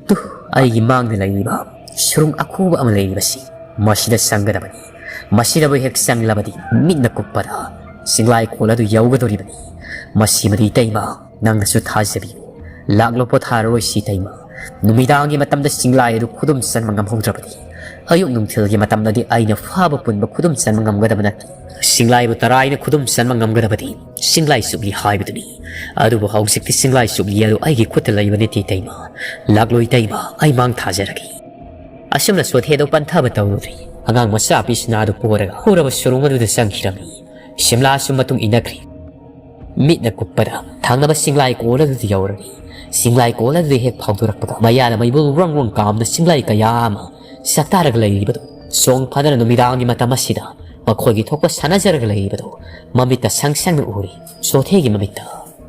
ꯇꯨ ꯑꯩꯒꯤ ꯃꯥꯡꯗ ꯂꯩꯔꯤꯕ ꯁꯨꯔꯨꯡ ꯑꯈꯨꯕ ꯑꯃ ꯂꯩꯔꯤꯕꯁꯤ, ꯃꯁꯤꯗ ꯆꯪꯒꯗꯕꯅꯤ꯫ ꯃꯁꯤꯗꯕꯨ ꯍꯦꯛ ꯆꯪꯂꯕꯗꯤ ꯃꯤꯠꯅ ꯀꯨꯞꯄꯗ ꯁꯤꯡꯂꯥꯏꯀꯣꯜ ꯑꯗꯨ ꯌꯧꯒꯗꯧꯔꯤꯕꯅꯤ꯫ ꯃꯁꯤꯃꯗꯤ ꯏꯇꯩꯃ, ꯅꯪꯅꯁꯨ ꯊꯥꯖꯕꯤꯌꯨ꯫ ꯂꯥꯛꯂꯣ, ꯄꯣꯊꯥꯔꯔꯣꯏꯁꯤ ꯏꯇꯩꯃ꯫ ꯅꯨꯃꯤꯗꯥꯡꯒꯤ ꯃꯇꯝꯗ ꯆꯤꯡꯂꯥꯏ ꯑꯗꯨ ꯈꯨꯗꯨꯝ ꯆꯟꯕ ꯉꯝꯍꯧꯗ꯭ꯔꯕꯗꯤ, ꯑꯌꯨꯛ ꯅꯨꯡꯊꯤꯜꯒꯤ ꯃꯇꯝꯗꯗꯤ ꯑꯩꯅ ꯐꯥꯕ ꯄꯨꯟꯕ ꯈꯨꯗꯨꯝ ꯆꯟꯕ ꯉꯝꯒꯗꯕ ꯅꯠꯇꯦ꯫ ꯆꯤꯡꯂꯥꯏꯕꯨ ꯇꯔꯥꯏꯅ ꯈꯨꯗꯨꯝ ꯆꯟꯕ ꯉꯝꯒꯗꯕꯗꯤ ꯆꯤꯡꯂꯥꯏ ꯆꯨꯞꯂꯤ ꯍꯥꯏꯕꯗꯨꯅꯤ꯫ ꯑꯗꯨꯕꯨ ꯍꯧꯖꯤꯛꯇꯤ ꯆꯤꯡꯂꯥꯏ ꯆꯨꯞꯂꯤ ꯑꯗꯨ ꯑꯩꯒꯤ ꯈꯨꯠꯇ ꯂꯩꯕ ꯅꯠꯇꯦ ꯏꯇꯩꯃ꯫ ꯂꯥꯛꯂꯣ ꯏꯇꯩꯃ, ꯑꯩ ꯃꯥꯡ ꯊꯥꯖꯔꯒꯦ꯫ ꯑꯁꯨꯝꯅ ꯆꯣꯊꯦꯗꯣ ꯄꯟꯊꯕ ꯇꯧꯔꯨꯔꯤ꯫ ꯑꯉꯥꯡ ꯃꯆꯥ ꯄꯤꯁꯅꯥꯗꯨ ꯄꯣꯔꯒ ꯍꯧꯔꯕ ꯁꯨꯔꯨꯡ ꯑꯗꯨꯗ ꯆꯪꯈꯤꯔꯝꯃꯤ꯫ ꯁꯤꯝꯂꯥꯁꯨ ꯃꯇꯨꯡ ꯏꯟꯅꯈ꯭ꯔꯤ꯫ ꯃꯤꯠꯅ ꯀꯨꯞꯄꯗ ꯊꯪꯅꯕ ꯆꯤꯡꯂꯥꯏ ꯀꯣꯜ ꯑꯗꯨꯗ ꯌꯧꯔꯔꯤ꯫ ꯆꯤꯡꯂꯥꯏ ꯀꯣꯜ ꯑꯗꯨꯗ ꯍꯦꯛ ꯐꯥꯎꯗꯣꯔꯛꯄꯗ ꯃꯌꯥꯗ ꯃꯩꯕꯨꯜ ꯋ꯭ꯔꯪ ꯋ꯭ꯔꯪ ꯀꯥꯝꯅ ꯆꯤꯡꯂꯥꯏ ꯀꯌꯥ ꯑꯃ ꯆꯥꯛꯇꯥꯔꯒ ꯂꯩꯔꯤꯕꯗꯨ, ꯆꯣꯡ ꯐꯥꯗꯅ ꯅꯨꯃꯤꯗꯥꯡꯒꯤ ꯃꯇꯝ ꯑꯁꯤꯗ ꯃꯈꯣꯏꯒꯤ ꯊꯣꯛꯄ ꯁꯥꯟꯅꯖꯔꯒ ꯂꯩꯔꯤꯕꯗꯨ ꯃꯃꯤꯠꯇ ꯁꯪ ꯁꯪꯅ ꯎꯔꯤ꯫ ꯆꯣꯊꯦꯒꯤ ꯃꯃꯤꯠꯇ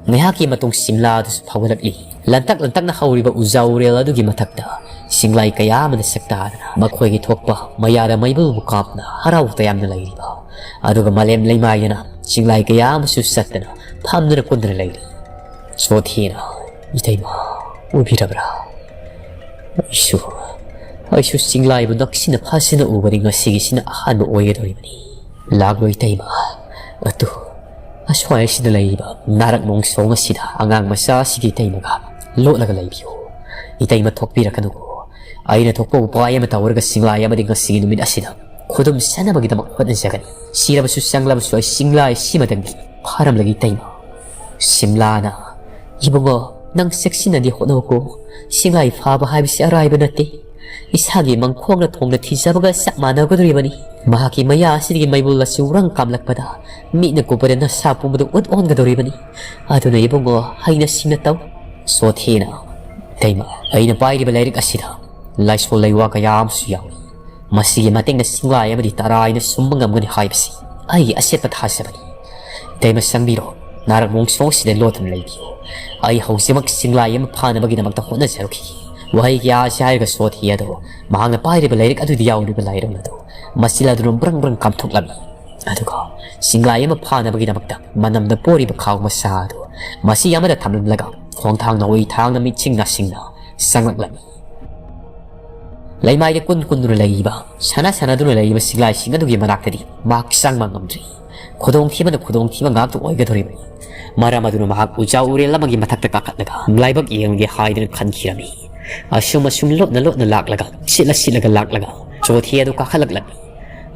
ꯉꯥꯏꯍꯥꯛꯀꯤ ꯃꯇꯨꯡ ꯁꯤꯝꯂꯥ ꯑꯗꯨꯁꯨ ꯐꯥꯎꯒꯠꯂꯛꯂꯤ꯫ ꯂꯟꯇꯛ ꯂꯟꯇꯛꯅ ꯍꯧꯔꯤꯕ ꯎꯖꯥ ꯎꯔꯦꯜ ꯑꯗꯨꯒꯤ ꯃꯊꯛꯇ ꯆꯤꯡꯂꯥꯏ ꯀꯌꯥ ꯑꯃꯅ ꯁꯛꯇꯥꯗꯅ ꯃꯈꯣꯏꯒꯤ ꯊꯣꯛꯄ ꯃꯌꯥꯗ ꯃꯩꯕꯨꯜꯕꯨ ꯀꯥꯞꯇꯨꯅ ꯍꯔꯥꯎ ꯇꯌꯥꯝꯅ ꯂꯩꯔꯤꯕ, ꯑꯗꯨꯒ ꯃꯥꯂꯦꯝ ꯂꯩꯃꯥꯏꯗꯅ ꯆꯤꯡꯂꯥꯏ ꯀꯌꯥ ꯑꯃꯁꯨ ꯆꯠꯇꯅ ꯐꯝꯗꯨꯅ ꯀꯨꯟꯗꯨꯅ ꯂꯩꯔꯤ꯫ ꯆꯣꯊꯦꯅ, "ꯏꯇꯩꯃ, ꯎꯕꯤꯔꯕ꯭ꯔꯥ? ꯑꯩꯁꯨ, ꯑꯩꯁꯨ ꯆꯤꯡꯂꯥꯏꯕꯨ ꯅꯛꯁꯤꯟꯅ ꯐꯥꯁꯤꯟꯅ ꯎꯕꯅꯤ꯫ ꯉꯁꯤꯒꯤꯁꯤꯅ ꯑꯍꯥꯟꯕ ꯑꯣꯏꯒꯗꯧꯔꯤꯕꯅꯤ꯫ ꯂꯥꯛꯂꯣ ꯏꯇꯩꯃ, ꯑꯗꯨ ꯑꯁ꯭ꯋꯥꯏꯁꯤꯗ ꯂꯩꯔꯤꯕ ꯅꯥꯔꯛ ꯃꯣꯡꯁꯣꯡ ꯑꯁꯤꯗ ꯑꯉꯥꯡ ꯃꯆꯥ ꯑꯁꯤꯒꯤ ꯏꯇꯩꯃꯒ ꯂꯣꯠꯂꯒ ꯂꯩꯕꯤꯌꯨ꯫ ꯏꯇꯩꯃ ꯊꯣꯛꯄꯤꯔꯛꯀꯅꯨꯀꯣ꯫ ꯑꯩꯅ ꯊꯣꯛꯄ ꯎꯄꯥꯏ ꯑꯃ ꯇꯧꯔꯒ ꯆꯤꯡꯂꯥꯏ ꯑꯃꯗꯤ ꯉꯁꯤꯒꯤ ꯅꯨꯃꯤꯠ ꯑꯁꯤꯗ ꯈꯨꯗꯨꯝ ꯆꯟꯅꯕꯒꯤꯗꯃꯛ ꯍꯣꯠꯅꯖꯒꯅꯤ꯫ ꯁꯤꯔꯕꯁꯨ ꯆꯪꯂꯕꯁꯨ ꯑꯩ ꯆꯤꯡꯂꯥꯏ ꯁꯤꯃꯗꯪꯗꯤ ꯐꯥꯔꯝꯂꯒꯦ ꯏꯇꯩꯃ꯫" ꯁꯤꯝꯂꯥꯅ, "ꯏꯕꯨꯡꯉꯣ, ꯅꯪ ꯆꯦꯛꯁꯤꯟꯅꯗꯤ ꯍꯣꯠꯅꯧꯀꯣ꯫ ꯆꯤꯡꯂꯥꯏ ꯐꯥꯕ ꯍꯥꯏꯕꯁꯤ ꯑꯔꯥꯏꯕ ꯅꯠꯇꯦ꯫ ꯏꯁꯥꯒꯤ ꯃꯪꯈꯣꯡꯅ ꯊꯣꯡꯅ ꯊꯤꯖꯕꯒ ꯆꯞ ꯃꯥꯟꯅꯒꯗꯧꯔꯤꯕꯅꯤ꯫ ꯃꯍꯥꯛꯀꯤ ꯃꯌꯥ ꯑꯁꯤꯗꯒꯤ ꯃꯩꯕꯨꯜ ꯑꯁꯤ ꯎꯔꯪ ꯀꯥꯝꯂꯛꯄꯗ ꯃꯤꯠꯅ ꯀꯨꯞꯄꯗ ꯅꯁꯥ ꯄꯨꯝꯕꯗ ꯎꯠ ꯑꯣꯟꯒꯗꯧꯔꯤꯕꯅꯤ꯫ ꯑꯗꯨꯅ ꯏꯕꯨꯡꯉꯣ, ꯍꯩꯅ ꯁꯤꯡꯅ ꯇꯧ꯫" ꯆꯣꯊꯦꯅ, "ꯏꯇꯩꯃ, ꯑꯩꯅ ꯄꯥꯏꯔꯤꯕ ꯂꯥꯏꯔꯤꯛ ꯑꯁꯤꯗ ꯂꯥꯏꯁꯣꯜ ꯂꯩꯋꯥ ꯀꯌꯥ ꯑꯃꯁꯨ ꯌꯥꯎꯏ꯫ ꯃꯁꯤꯒꯤ ꯃꯇꯦꯡꯅ ꯆꯤꯡꯂꯥꯏ ꯑꯃꯗꯤ ꯇꯔꯥꯏꯅ ꯁꯨꯝꯕ ꯉꯝꯒꯅꯤ ꯍꯥꯏꯕꯁꯤ ꯑꯩꯒꯤ ꯑꯆꯦꯠꯄ ꯊꯥꯖꯕꯅꯤ꯫ ꯏꯇꯩꯃ ꯆꯪꯕꯤꯔꯣ, ꯅꯥꯔꯛ ꯃꯣꯡꯁꯣꯡꯁꯤꯗ ꯂꯣꯠꯇꯨꯅ ꯂꯩꯕꯤꯌꯨ꯫ ꯑꯩ ꯍꯧꯖꯤꯛꯃꯛ ꯆꯤꯡꯂꯥꯏ ꯑꯃ ꯐꯥꯅꯕꯒꯤꯗꯃꯛꯇ ꯍꯣꯠꯅꯖꯔꯨꯈꯤꯒꯦ꯫" ꯋꯥꯍꯩ ꯀꯌꯥ ꯑꯁꯤ ꯍꯥꯏꯔꯒ ꯆꯣꯊꯦ ꯑꯗꯣ ꯃꯍꯥꯛꯅ ꯄꯥꯏꯔꯤꯕ ꯂꯥꯏꯔꯤꯛ ꯑꯗꯨꯗ ꯌꯥꯎꯔꯤꯕ ꯂꯥꯏꯔꯣꯜ ꯑꯗꯨ ꯃꯆꯤꯜ ꯑꯗꯨꯅ ꯕ꯭ꯔꯪ ꯕ꯭ꯔꯪ ꯀꯥꯝꯊꯣꯛꯂꯝꯃꯤ꯫ ꯑꯗꯨꯒ ꯆꯤꯡꯂꯥꯏ ꯑꯃ ꯐꯥꯅꯕꯒꯤꯗꯃꯛꯇ ꯃꯅꯝꯗ ꯄꯣꯔꯤꯕ ꯈꯥꯎ ꯃꯆꯥ ꯑꯗꯨ ꯃꯆꯤ ꯑꯃꯗ ꯊꯝꯂꯝꯂꯒ ꯈꯣꯡꯊꯥꯡ ꯅꯥꯎꯔꯤ ꯊꯥꯡꯅ ꯃꯤꯠꯁꯤꯡ ꯅꯥꯁꯤꯡꯅ ꯆꯪꯂꯛꯂꯝꯃꯤ꯫ ꯂꯩꯃꯥꯏꯗ ꯀꯨꯟ ꯀꯨꯟꯗꯨꯅ ꯂꯩꯔꯤꯕ, ꯁꯥꯟꯅ ꯁꯥꯟꯅꯗꯨꯅ ꯂꯩꯔꯤꯕ ꯆꯤꯡꯂꯥꯏꯁꯤꯡ ꯑꯗꯨꯒꯤ ꯃꯅꯥꯛꯇꯗꯤ ꯃꯍꯥꯛ ꯆꯪꯕ ꯉꯝꯗ꯭ꯔꯤ꯫ ꯈꯨꯗꯣꯡꯊꯤꯕꯅ ꯈꯨꯗꯣꯡꯊꯤꯕ ꯉꯥꯛꯇ ꯑꯣꯏꯒꯗꯧꯔꯤꯕꯅꯤ꯫ ꯃꯔꯝ ꯑꯗꯨꯅ ꯃꯍꯥꯛ ꯎꯖꯥ ꯎꯔꯦꯜ ꯑꯃꯒꯤ ꯃꯊꯛꯇ ꯀꯥꯈꯠꯂꯒ ꯂꯥꯏꯕꯛ ꯌꯦꯡꯂꯒꯦ ꯍꯥꯏꯗꯨꯅ ꯈꯟꯈꯤꯔꯝꯃꯤ꯫ ꯑꯁꯨꯝ ꯑꯁꯨꯝ ꯂꯣꯠꯅ ꯂꯣꯠꯅ ꯂꯥꯛꯂꯒ, ꯁꯤꯠꯂ ꯁꯤꯠꯂꯒ ꯂꯥꯛꯂꯒ ꯆꯣꯊꯤ ꯑꯗꯨ ꯀꯥꯈꯠꯂꯛꯂꯝꯃꯤ꯫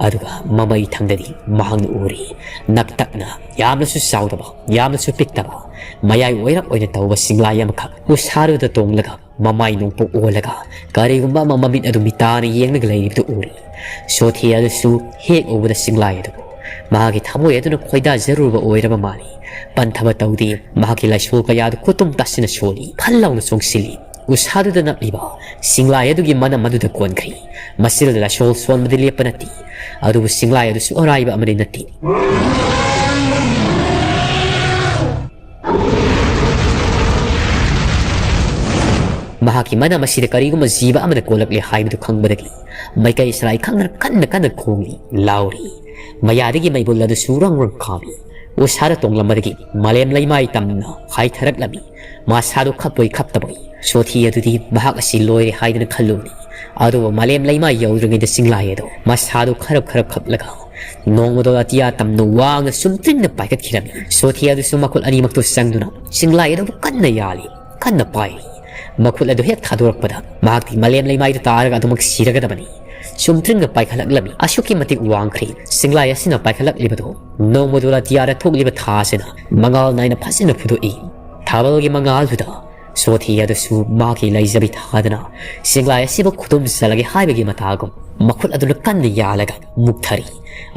ꯑꯗꯨꯒ ꯃꯃꯩ ꯊꯪꯗꯗꯤ ꯃꯍꯥꯛꯅ ꯎꯔꯤ, ꯅꯛꯇꯛꯅ, ꯌꯥꯝꯅꯁꯨ ꯆꯥꯎꯗꯕ, ꯌꯥꯝꯅꯁꯨ ꯄꯤꯛꯇꯕ, ꯃꯌꯥꯏ ꯑꯣꯏꯔꯞ ꯑꯣꯏꯅ ꯇꯧꯕ ꯁꯤꯡꯂꯥꯏ ꯑꯃꯈꯛ ꯎꯁꯥꯗꯨꯗ ꯇꯣꯡꯂꯒ ꯃꯃꯥꯏ ꯅꯣꯡꯄꯣꯛ ꯑꯣꯜꯂꯒ ꯀꯔꯤꯒꯨꯝꯕ ꯑꯃ ꯃꯃꯤꯠ ꯑꯗꯨ ꯃꯤꯇꯥꯅ ꯌꯦꯡꯂꯒ ꯂꯩꯔꯤꯕꯗꯨ ꯎꯔꯤ꯫ ꯁꯣꯊꯤ ꯑꯗꯨꯁꯨ ꯍꯦꯛ ꯎꯕꯗ ꯁꯤꯡꯂꯥꯏ ꯑꯗꯨꯕꯨ ꯃꯍꯥꯛꯀꯤ ꯊꯃꯣꯏ ꯑꯗꯨꯅ ꯈꯣꯏꯗꯥꯖꯔꯨꯕ ꯑꯣꯏꯔꯕ ꯃꯥꯜꯂꯤ꯫ ꯄꯟꯊꯕ ꯇꯧꯗꯦ꯫ ꯃꯍꯥꯛꯀꯤ ꯂꯥꯏꯁꯣꯜ ꯀꯌꯥꯗꯨ ꯈꯨꯇꯨꯝ ꯇꯥꯁꯤꯟꯅ ꯁꯣꯜꯂꯤ꯫ ꯐꯜ ꯂꯥꯎꯅ ꯆꯣꯡꯁꯤꯜꯂꯤ꯫ ꯎꯁꯥꯗꯨꯗ ꯅꯞꯂꯤꯕ ꯁꯤꯡꯂꯥꯏ ꯑꯗꯨꯒꯤ ꯃꯅꯝ ꯑꯗꯨꯗ ꯀꯣꯟꯈ꯭ꯔꯤ꯫ ꯃꯁꯤꯗ ꯂꯥꯏꯁꯣꯜ ꯁꯣꯟꯕꯗꯤ ꯂꯦꯞꯄ ꯅꯠꯇꯦ꯫ ꯑꯗꯨꯕꯨ ꯁꯤꯡꯂꯥꯏ ꯑꯗꯨꯁꯨ ꯑꯔꯥꯏꯕ ꯑꯃꯗꯤ ꯅꯠꯇꯦ꯫ ꯃꯍꯥꯛꯀꯤ ꯃꯅꯝ ꯑꯁꯤꯗ ꯀꯔꯤꯒꯨꯝꯕ ꯖꯤꯕ ꯑꯃꯅ ꯀꯣꯜꯂꯛꯂꯦ ꯍꯥꯏꯕꯗꯨ ꯈꯪꯕꯗꯒꯤ ꯃꯩꯀꯩ ꯁꯂꯥꯏ ꯈꯪꯗꯅ ꯀꯟꯅ ꯀꯟꯅ ꯈꯣꯡꯂꯤ, ꯂꯥꯎꯔꯤ꯫ ꯃꯌꯥꯗꯒꯤ ꯃꯩꯕꯨꯜ ꯑꯗꯨꯁꯨ ꯔꯪ ꯔꯪ ꯀꯥꯝꯃꯤ꯫ ꯎꯁꯥꯗ ꯇꯣꯡꯂꯝꯕꯗꯒꯤ ꯃꯥꯂꯦꯝ ꯂꯩꯃꯥꯏ ꯇꯝꯅ ꯍꯥꯏꯊꯔꯛꯂꯝꯃꯤ꯫ ꯃꯁꯥꯗꯨ ꯈꯞꯄꯣꯏ ꯈꯞꯇꯕꯣꯏ ꯁꯣꯊꯤ ꯑꯗꯨꯗꯤ ꯃꯍꯥꯛ ꯑꯁꯤ ꯂꯣꯏꯔꯦ ꯍꯥꯏꯗꯅ ꯈꯜꯂꯨꯕꯅꯤ꯫ ꯑꯗꯨꯕꯨ ꯃꯥꯂꯦꯝ ꯂꯩꯃꯥꯏ ꯌꯧꯗ꯭ꯔꯤꯉꯩꯗ ꯁꯤꯡꯂꯥꯏ ꯑꯗꯨ ꯃꯁꯥꯗꯨ ꯈꯔꯞ ꯈꯔꯞ ꯈꯞꯂꯒ ꯅꯣꯡꯃꯗꯣ ꯑꯇꯤꯌꯥ ꯇꯝꯅ ꯋꯥꯡꯅ ꯆꯨꯝꯇ꯭ꯔꯤꯡꯅ ꯄꯥꯏꯈꯠꯈꯤꯔꯝꯃꯤ꯫ ꯁꯣꯊꯤ ꯑꯗꯨꯁꯨ ꯃꯈꯨꯠ ꯑꯅꯤꯃꯛꯇꯨ ꯆꯪꯗꯨꯅ ꯁꯤꯡꯂꯥꯏ ꯑꯗꯨꯕꯨ ꯀꯟꯅ ꯌꯥꯜꯂꯤ, ꯀꯟꯅ ꯄꯥꯏꯔꯤ꯫ ꯃꯈꯨꯠ ꯑꯗꯨ ꯍꯦꯛ ꯊꯥꯗꯣꯔꯛꯄꯗ ꯃꯍꯥꯛꯇꯤ ꯃꯥꯂꯦꯝ ꯂꯩꯃꯥꯏꯗ ꯇꯥꯔꯒ ꯑꯗꯨꯃꯛ ꯁꯤꯔꯒꯗꯕꯅꯤ꯫ ꯆꯨꯝꯇ꯭ꯔꯤꯡꯅ ꯄꯥꯏꯈꯠꯂꯛꯂꯝꯃꯤ꯫ ꯑꯁꯨꯛꯀꯤ ꯃꯇꯤꯛ ꯋꯥꯡꯈ꯭ꯔꯤ꯫ ꯁꯤꯡꯂꯥꯏ ꯑꯁꯤꯅ ꯄꯥꯏꯈꯠꯂꯛꯂꯤꯕꯗꯨ ꯅꯣꯡꯃꯗꯨ ꯑꯇꯤꯌꯥꯗ ꯊꯣꯛꯂꯤꯕ ꯊꯥ ꯑꯁꯤꯅ ꯃꯉꯥꯜ ꯅꯥꯏꯅ ꯐꯖꯅ ꯐꯨꯗꯣꯛꯏ꯫ ꯊꯥꯕꯜꯒꯤ ꯃꯉꯥꯜꯗꯨꯗ ꯁꯣꯊꯤ ꯑꯗꯨꯁꯨ ꯃꯍꯥꯛꯀꯤ ꯂꯩꯖꯕꯤ ꯊꯥꯗꯅ ꯁꯤꯡꯂꯥꯏ ꯑꯁꯤꯕꯨ ꯈꯨꯗꯨꯝ ꯆꯜꯂꯒꯦ ꯍꯥꯏꯕꯒꯤ ꯃꯇꯥꯒꯨꯝ ꯃꯈꯨꯠ ꯑꯗꯨꯅ ꯀꯟꯅ ꯌꯥꯜꯂꯒ ꯃꯨꯛꯊꯔꯤ꯫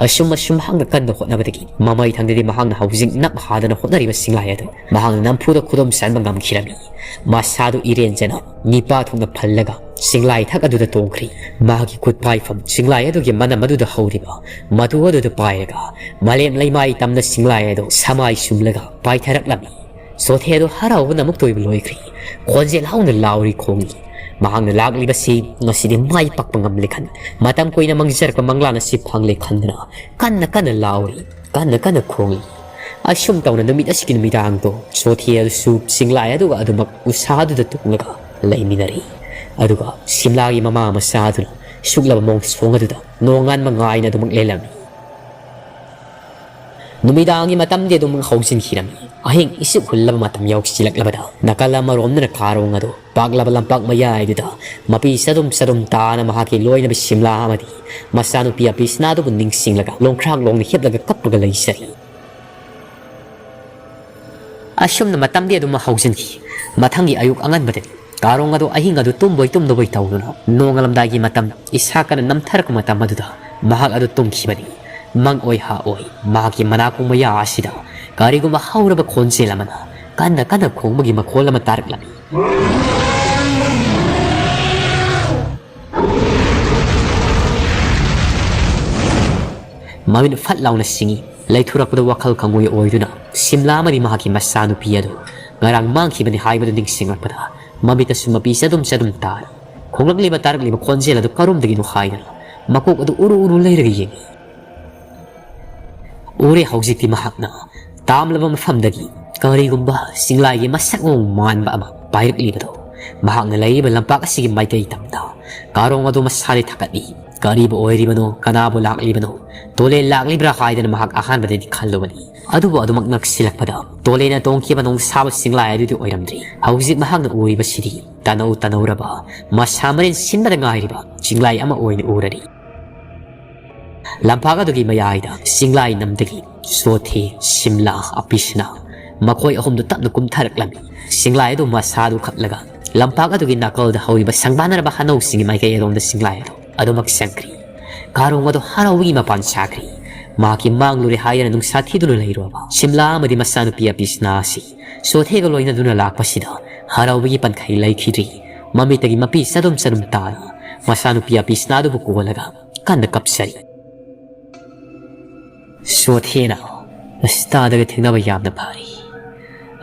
ꯑꯁꯨꯝ ꯑꯁꯨꯝ ꯃꯍꯥꯛꯅ ꯀꯟꯅ ꯍꯣꯠꯅꯕꯗꯒꯤ ꯃꯃꯩ ꯊꯪꯗꯗꯤ ꯃꯍꯥꯛꯅ ꯍꯧꯖꯤꯛ ꯅꯞ ꯍꯥꯗꯅ ꯍꯣꯠꯅꯔꯤꯕ ꯁꯤꯡꯂꯥꯏ ꯑꯗꯨ ꯃꯍꯥꯛꯅ ꯅꯝꯐꯨꯗ ꯈꯨꯗꯨꯝ ꯆꯟꯕ ꯉꯝꯈꯤꯔꯝꯃꯤ꯫ ꯃꯁꯥꯗꯨ ꯏꯔꯦꯟꯖꯅ ꯅꯤꯄꯥ ꯊꯣꯛꯅ ꯐꯜꯂꯒ ꯁꯤꯡꯂꯥꯏ ꯊꯛ ꯑꯗꯨꯗ ꯇꯣꯡꯈ꯭ꯔꯤ꯫ ꯃꯍꯥꯛꯀꯤ ꯈꯨꯠ ꯄꯥꯏꯐꯝ ꯁꯤꯡꯂꯥꯏ ꯑꯗꯨꯒꯤ ꯃꯅꯝ ꯑꯗꯨꯗ ꯍꯧꯔꯤꯕ ꯃꯇꯨ ꯑꯗꯨꯗ ꯄꯥꯏꯔꯒ ꯃꯥꯂꯦꯝ ꯂꯩꯃꯥꯏ ꯇꯝꯅ ꯁꯤꯡꯂꯥꯏ ꯑꯗꯨ ꯁꯃꯥꯏ ꯁꯨꯝꯂꯒ ꯄꯥꯏꯊꯔꯛꯂꯝꯃꯤ꯫ ꯁꯣꯊꯦ ꯑꯗꯨ ꯍꯔꯥꯎꯕꯅ ꯑꯃꯨꯛꯇ ꯑꯣꯏꯕ ꯂꯣꯏꯈ꯭ꯔꯤ꯫ ꯈꯣꯟꯖꯦꯜ ꯍꯧꯅ ꯂꯥꯎꯔꯤ ꯈꯣꯡꯂꯤ꯫ ꯃꯍꯥꯛꯅ ꯂꯥꯛꯂꯤꯕꯁꯤ ꯉꯁꯤꯗꯤ ꯃꯥꯏ ꯄꯥꯛꯄ ꯉꯝꯂꯦ ꯈꯟ, ꯃꯇꯝ ꯀꯨꯏꯅ ꯃꯥꯡꯖꯔꯛꯄ ꯃꯪꯂꯥꯟ ꯑꯁꯤ ꯐꯪꯂꯦ ꯈꯟꯗꯨꯅ ꯀꯟꯅ ꯀꯟꯅ ꯂꯥꯎꯔꯤ, ꯀꯟꯅ ꯀꯟꯅ ꯈꯣꯡꯂꯤ꯫ ꯑꯁꯨꯝ ꯇꯧꯅ ꯅꯨꯃꯤꯠ ꯑꯁꯤꯒꯤ ꯅꯨꯃꯤꯗꯥꯡꯗꯣ ꯁꯣꯊꯦ ꯑꯗꯨꯁꯨ ꯁꯤꯡꯂꯥꯏ ꯑꯗꯨꯒ ꯑꯗꯨꯃꯛ ꯎꯁꯥꯗꯨꯗ ꯇꯣꯡꯂꯒ ꯂꯩꯃꯤꯟꯅꯔꯤ꯫ ꯑꯗꯨꯒ ꯁꯤꯝꯂꯥꯒꯤ ꯃꯃꯥ ꯃꯆꯥ ꯑꯗꯨꯅ ꯁꯨꯛꯂꯕ ꯃꯑꯣꯡ ꯁꯣꯡ ꯑꯗꯨꯗ ꯅꯣꯡꯉꯥꯟꯕ ꯉꯥꯏꯅ ꯑꯗꯨꯃꯛ ꯂꯦꯜꯂꯝꯃꯤ꯫ ꯅꯨꯃꯤꯗꯥꯡꯒꯤ ꯃꯇꯝꯗꯤ ꯑꯗꯨꯝ ꯍꯧꯖꯤꯟꯈꯤꯔꯝꯃꯤ꯫ ꯑꯍꯤꯡ ꯏꯁꯤꯛ ꯍꯨꯜꯂꯕ ꯃꯇꯝ ꯌꯧꯁꯤꯜꯂꯛꯂꯕꯗ ꯅꯥꯀꯜ ꯑꯃꯔꯣꯝꯗꯅ ꯀꯥꯔꯣꯡ ꯑꯗꯨ ꯄꯥꯛꯂꯕ ꯂꯝꯄꯥꯛ ꯃꯌꯥꯏꯗꯨꯗ ꯃꯄꯤ ꯆꯗꯨꯝ ꯆꯗꯨꯝ ꯇꯥꯅ ꯃꯍꯥꯛꯀꯤ ꯂꯣꯏꯅꯕ ꯁꯤꯝꯂꯥ ꯑꯃꯗꯤ ꯃꯆꯥꯅꯨꯄꯤ ꯑꯄꯤꯁꯅꯥꯗꯨꯕꯨ ꯅꯤꯡꯁꯤꯡꯂꯒ ꯂꯣꯡꯈ꯭ꯔꯥꯛ ꯂꯣꯡꯅ ꯍꯤꯞꯂꯒ ꯀꯞꯂꯒ ꯂꯩꯖꯔꯤ꯫ ꯑꯁꯨꯝꯅ ꯃꯇꯝꯗꯤ ꯑꯗꯨꯝ ꯍꯧꯖꯤꯟꯈꯤ꯫ ꯃꯊꯪꯒꯤ ꯑꯌꯨꯛ ꯑꯉꯟꯕꯗꯗꯤ ꯀꯥꯔꯣꯡ ꯑꯗꯨ ꯑꯍꯤꯡ ꯑꯗꯨ ꯇꯨꯝꯕꯣꯏ ꯇꯨꯝꯗꯕꯣꯏ ꯇꯧꯗꯨꯅ ꯅꯣꯡꯉꯥꯜꯂꯝꯗꯥꯏꯒꯤ ꯃꯇꯝ ꯏꯁꯥ ꯀꯟꯅ ꯅꯝꯊꯔꯛꯄ ꯃꯇꯝ ꯑꯗꯨꯗ ꯃꯍꯥꯛ ꯑꯗꯨ ꯇꯨꯝꯈꯤꯕꯅꯤ꯫ ꯃꯪ ꯑꯣꯏ ꯍꯥ ꯑꯣꯏ ꯃꯍꯥꯛꯀꯤ ꯃꯅꯥꯀꯣꯡ ꯃꯌꯥ ꯑꯁꯤꯗ ꯀꯔꯤꯒꯨꯝꯕ ꯍꯧꯔꯕ ꯈꯣꯟꯖꯦꯜ ꯑꯃꯅ ꯀꯟꯅ ꯀꯟꯅ ꯈꯣꯡꯕꯒꯤ ꯃꯈꯣꯜ ꯑꯃ ꯇꯥꯔꯛꯂꯝꯃꯤ꯫ ꯃꯃꯤꯠ ꯐꯠ ꯂꯥꯎꯅ ꯁꯤꯡꯏ꯫ ꯂꯩꯊꯣꯔꯛꯄꯗ ꯋꯥꯈꯜ ꯈꯪꯑꯣꯏ ꯑꯣꯏꯗꯨꯅ ꯁꯤꯝꯂꯥ ꯑꯃꯗꯤ ꯃꯍꯥꯛꯀꯤ ꯃꯆꯥꯅꯨꯄꯤ ꯑꯗꯨ ꯉꯔꯥꯡ ꯃꯥꯡꯈꯤꯕꯅꯤ ꯍꯥꯏꯕꯗꯨ ꯅꯤꯡꯁꯤꯡꯂꯛꯄꯗ ꯃꯃꯤꯠꯇꯁꯨ ꯃꯄꯤ ꯆꯗꯨꯝ ꯆꯗꯨꯝ ꯇꯥꯔꯤ꯫ ꯈꯣꯡꯂꯛꯂꯤꯕ ꯇꯥꯔꯛꯂꯤꯕ ꯈꯣꯟꯖꯦꯜ ꯑꯗꯨ ꯀꯔꯣꯝꯗꯒꯤꯅꯣ ꯍꯥꯏꯗꯅ ꯃꯀꯣꯛ ꯑꯗꯨ ꯎꯔꯨ ꯎꯔꯨ ꯂꯩꯔꯒ ꯌꯦꯡꯏ꯫ ꯎꯔꯦ ꯍꯧꯖꯤꯛꯇꯤ ꯃꯍꯥꯛꯅ ꯇꯥꯝꯂꯕ ꯃꯐꯝꯗꯒꯤ ꯀꯔꯤꯒꯨꯝꯕ ꯆꯤꯡꯂꯥꯏꯒꯤ ꯃꯁꯛ ꯃꯑꯣꯡ ꯃꯥꯟꯕ ꯑꯃ ꯄꯥꯏꯔꯛꯂꯤꯕꯗꯣ꯫ ꯃꯍꯥꯛꯅ ꯂꯩꯔꯤꯕ ꯂꯝꯄꯥꯛ ꯑꯁꯤꯒꯤ ꯃꯥꯏꯀꯩ ꯇꯝꯅ ꯀꯥꯔꯣꯡ ꯑꯗꯨ ꯃꯁꯥꯗꯤ ꯊꯛꯀꯠꯂꯤ꯫ ꯀꯔꯤꯕꯨ ꯑꯣꯏꯔꯤꯕꯅꯣ, ꯀꯅꯥꯕꯨ ꯂꯥꯛꯂꯤꯕꯅꯣ, ꯇꯣꯂꯦꯟ ꯂꯥꯛꯂꯤꯕ꯭ꯔꯥ ꯍꯥꯏꯗꯅ ꯃꯍꯥꯛ ꯑꯍꯥꯟꯕꯗꯗꯤ ꯈꯜꯂꯨꯕꯅꯤ꯫ ꯑꯗꯨꯕꯨ ꯑꯗꯨꯃꯛ ꯅꯛꯁꯤꯜꯂꯛꯄꯗ ꯇꯣꯂꯦꯟꯅ ꯇꯣꯡꯈꯤꯕ ꯅꯣꯡꯁꯥꯕ ꯆꯤꯡꯂꯥꯏ ꯑꯗꯨꯗꯤ ꯑꯣꯏꯔꯝꯗ꯭ꯔꯤ꯫ ꯍꯧꯖꯤꯛ ꯃꯍꯥꯛꯅ ꯎꯔꯤꯕꯁꯤꯗꯤ ꯇꯅꯧ ꯇꯅꯧꯔꯕ, ꯃꯁꯥ ꯃꯔꯦꯟ ꯁꯤꯟꯕꯗ ꯉꯥꯏꯔꯤꯕ ꯆꯤꯡꯂꯥꯏ ꯑꯃ ꯑꯣꯏꯅ ꯎꯔꯔꯤ꯫ ꯂꯝꯄꯥꯛ ꯑꯗꯨꯒꯤ ꯃꯌꯥꯏꯗ ꯆꯤꯡꯂꯥꯏ ꯅꯝꯗꯒꯤ ꯆꯣꯊꯦ, ꯁꯤꯝꯂꯥ, ꯑꯄꯤꯁꯅꯥ ꯃꯈꯣꯏ ꯑꯍꯨꯝꯗꯨ ꯇꯞꯅ ꯀꯨꯝꯊꯔꯛꯂꯝꯃꯤ꯫ ꯆꯤꯡꯂꯥꯏ ꯑꯗꯨ ꯃꯁꯥꯗꯨ ꯈꯠꯂꯒ ꯂꯝꯄꯥꯛ ꯑꯗꯨꯒꯤ ꯅꯥꯀꯜꯗ ꯍꯧꯔꯤꯕ ꯁꯪꯕꯥꯟꯅꯔꯕ ꯍꯅꯧꯁꯤꯡꯒꯤ ꯃꯥꯏꯀꯩ ꯑꯗꯣꯝꯗ ꯆꯤꯡꯂꯥꯏ ꯑꯗꯨ ꯑꯗꯨꯃꯛ ꯆꯪꯈ꯭ꯔꯤ꯫ ꯀꯥꯔꯣꯡ ꯑꯗꯨ ꯍꯔꯥꯎꯕꯒꯤ ꯃꯄꯥꯟ ꯁꯥꯈ꯭ꯔꯤ꯫ ꯃꯍꯥꯛꯀꯤ ꯃꯥꯡꯂꯨꯔꯦ ꯍꯥꯏꯗꯅ ꯅꯨꯡꯁꯥ ꯊꯤꯗꯨꯅ ꯂꯩꯔꯨꯔꯕ ꯁꯤꯝꯂꯥ ꯑꯃꯗꯤ ꯃꯆꯥꯅꯨꯄꯤ ꯑꯄꯤꯁꯅꯥ ꯑꯁꯤ ꯆꯣꯊꯦꯒ ꯂꯣꯏꯅꯗꯨꯅ ꯂꯥꯛꯄꯁꯤꯗ ꯍꯔꯥꯎꯕꯒꯤ ꯄꯟꯈꯩ ꯂꯩꯈꯤꯗ꯭ꯔꯤ꯫ ꯃꯃꯤꯠꯇꯒꯤ ꯃꯄꯤ ꯆꯗꯨꯝ ꯆꯗꯨꯝ ꯇꯥꯅ ꯃꯆꯥꯅꯨꯄꯤ ꯑꯄꯤꯁꯅꯥꯗꯨꯕꯨ ꯀꯣꯜꯂꯒ ꯀꯟꯅ ꯀꯞꯆꯔꯤ꯫ ꯁꯣꯊꯦꯅ, ꯑꯁ, ꯇꯥꯗꯒ ꯊꯦꯡꯅꯕ ꯌꯥꯝꯅ ꯐꯔꯦ꯫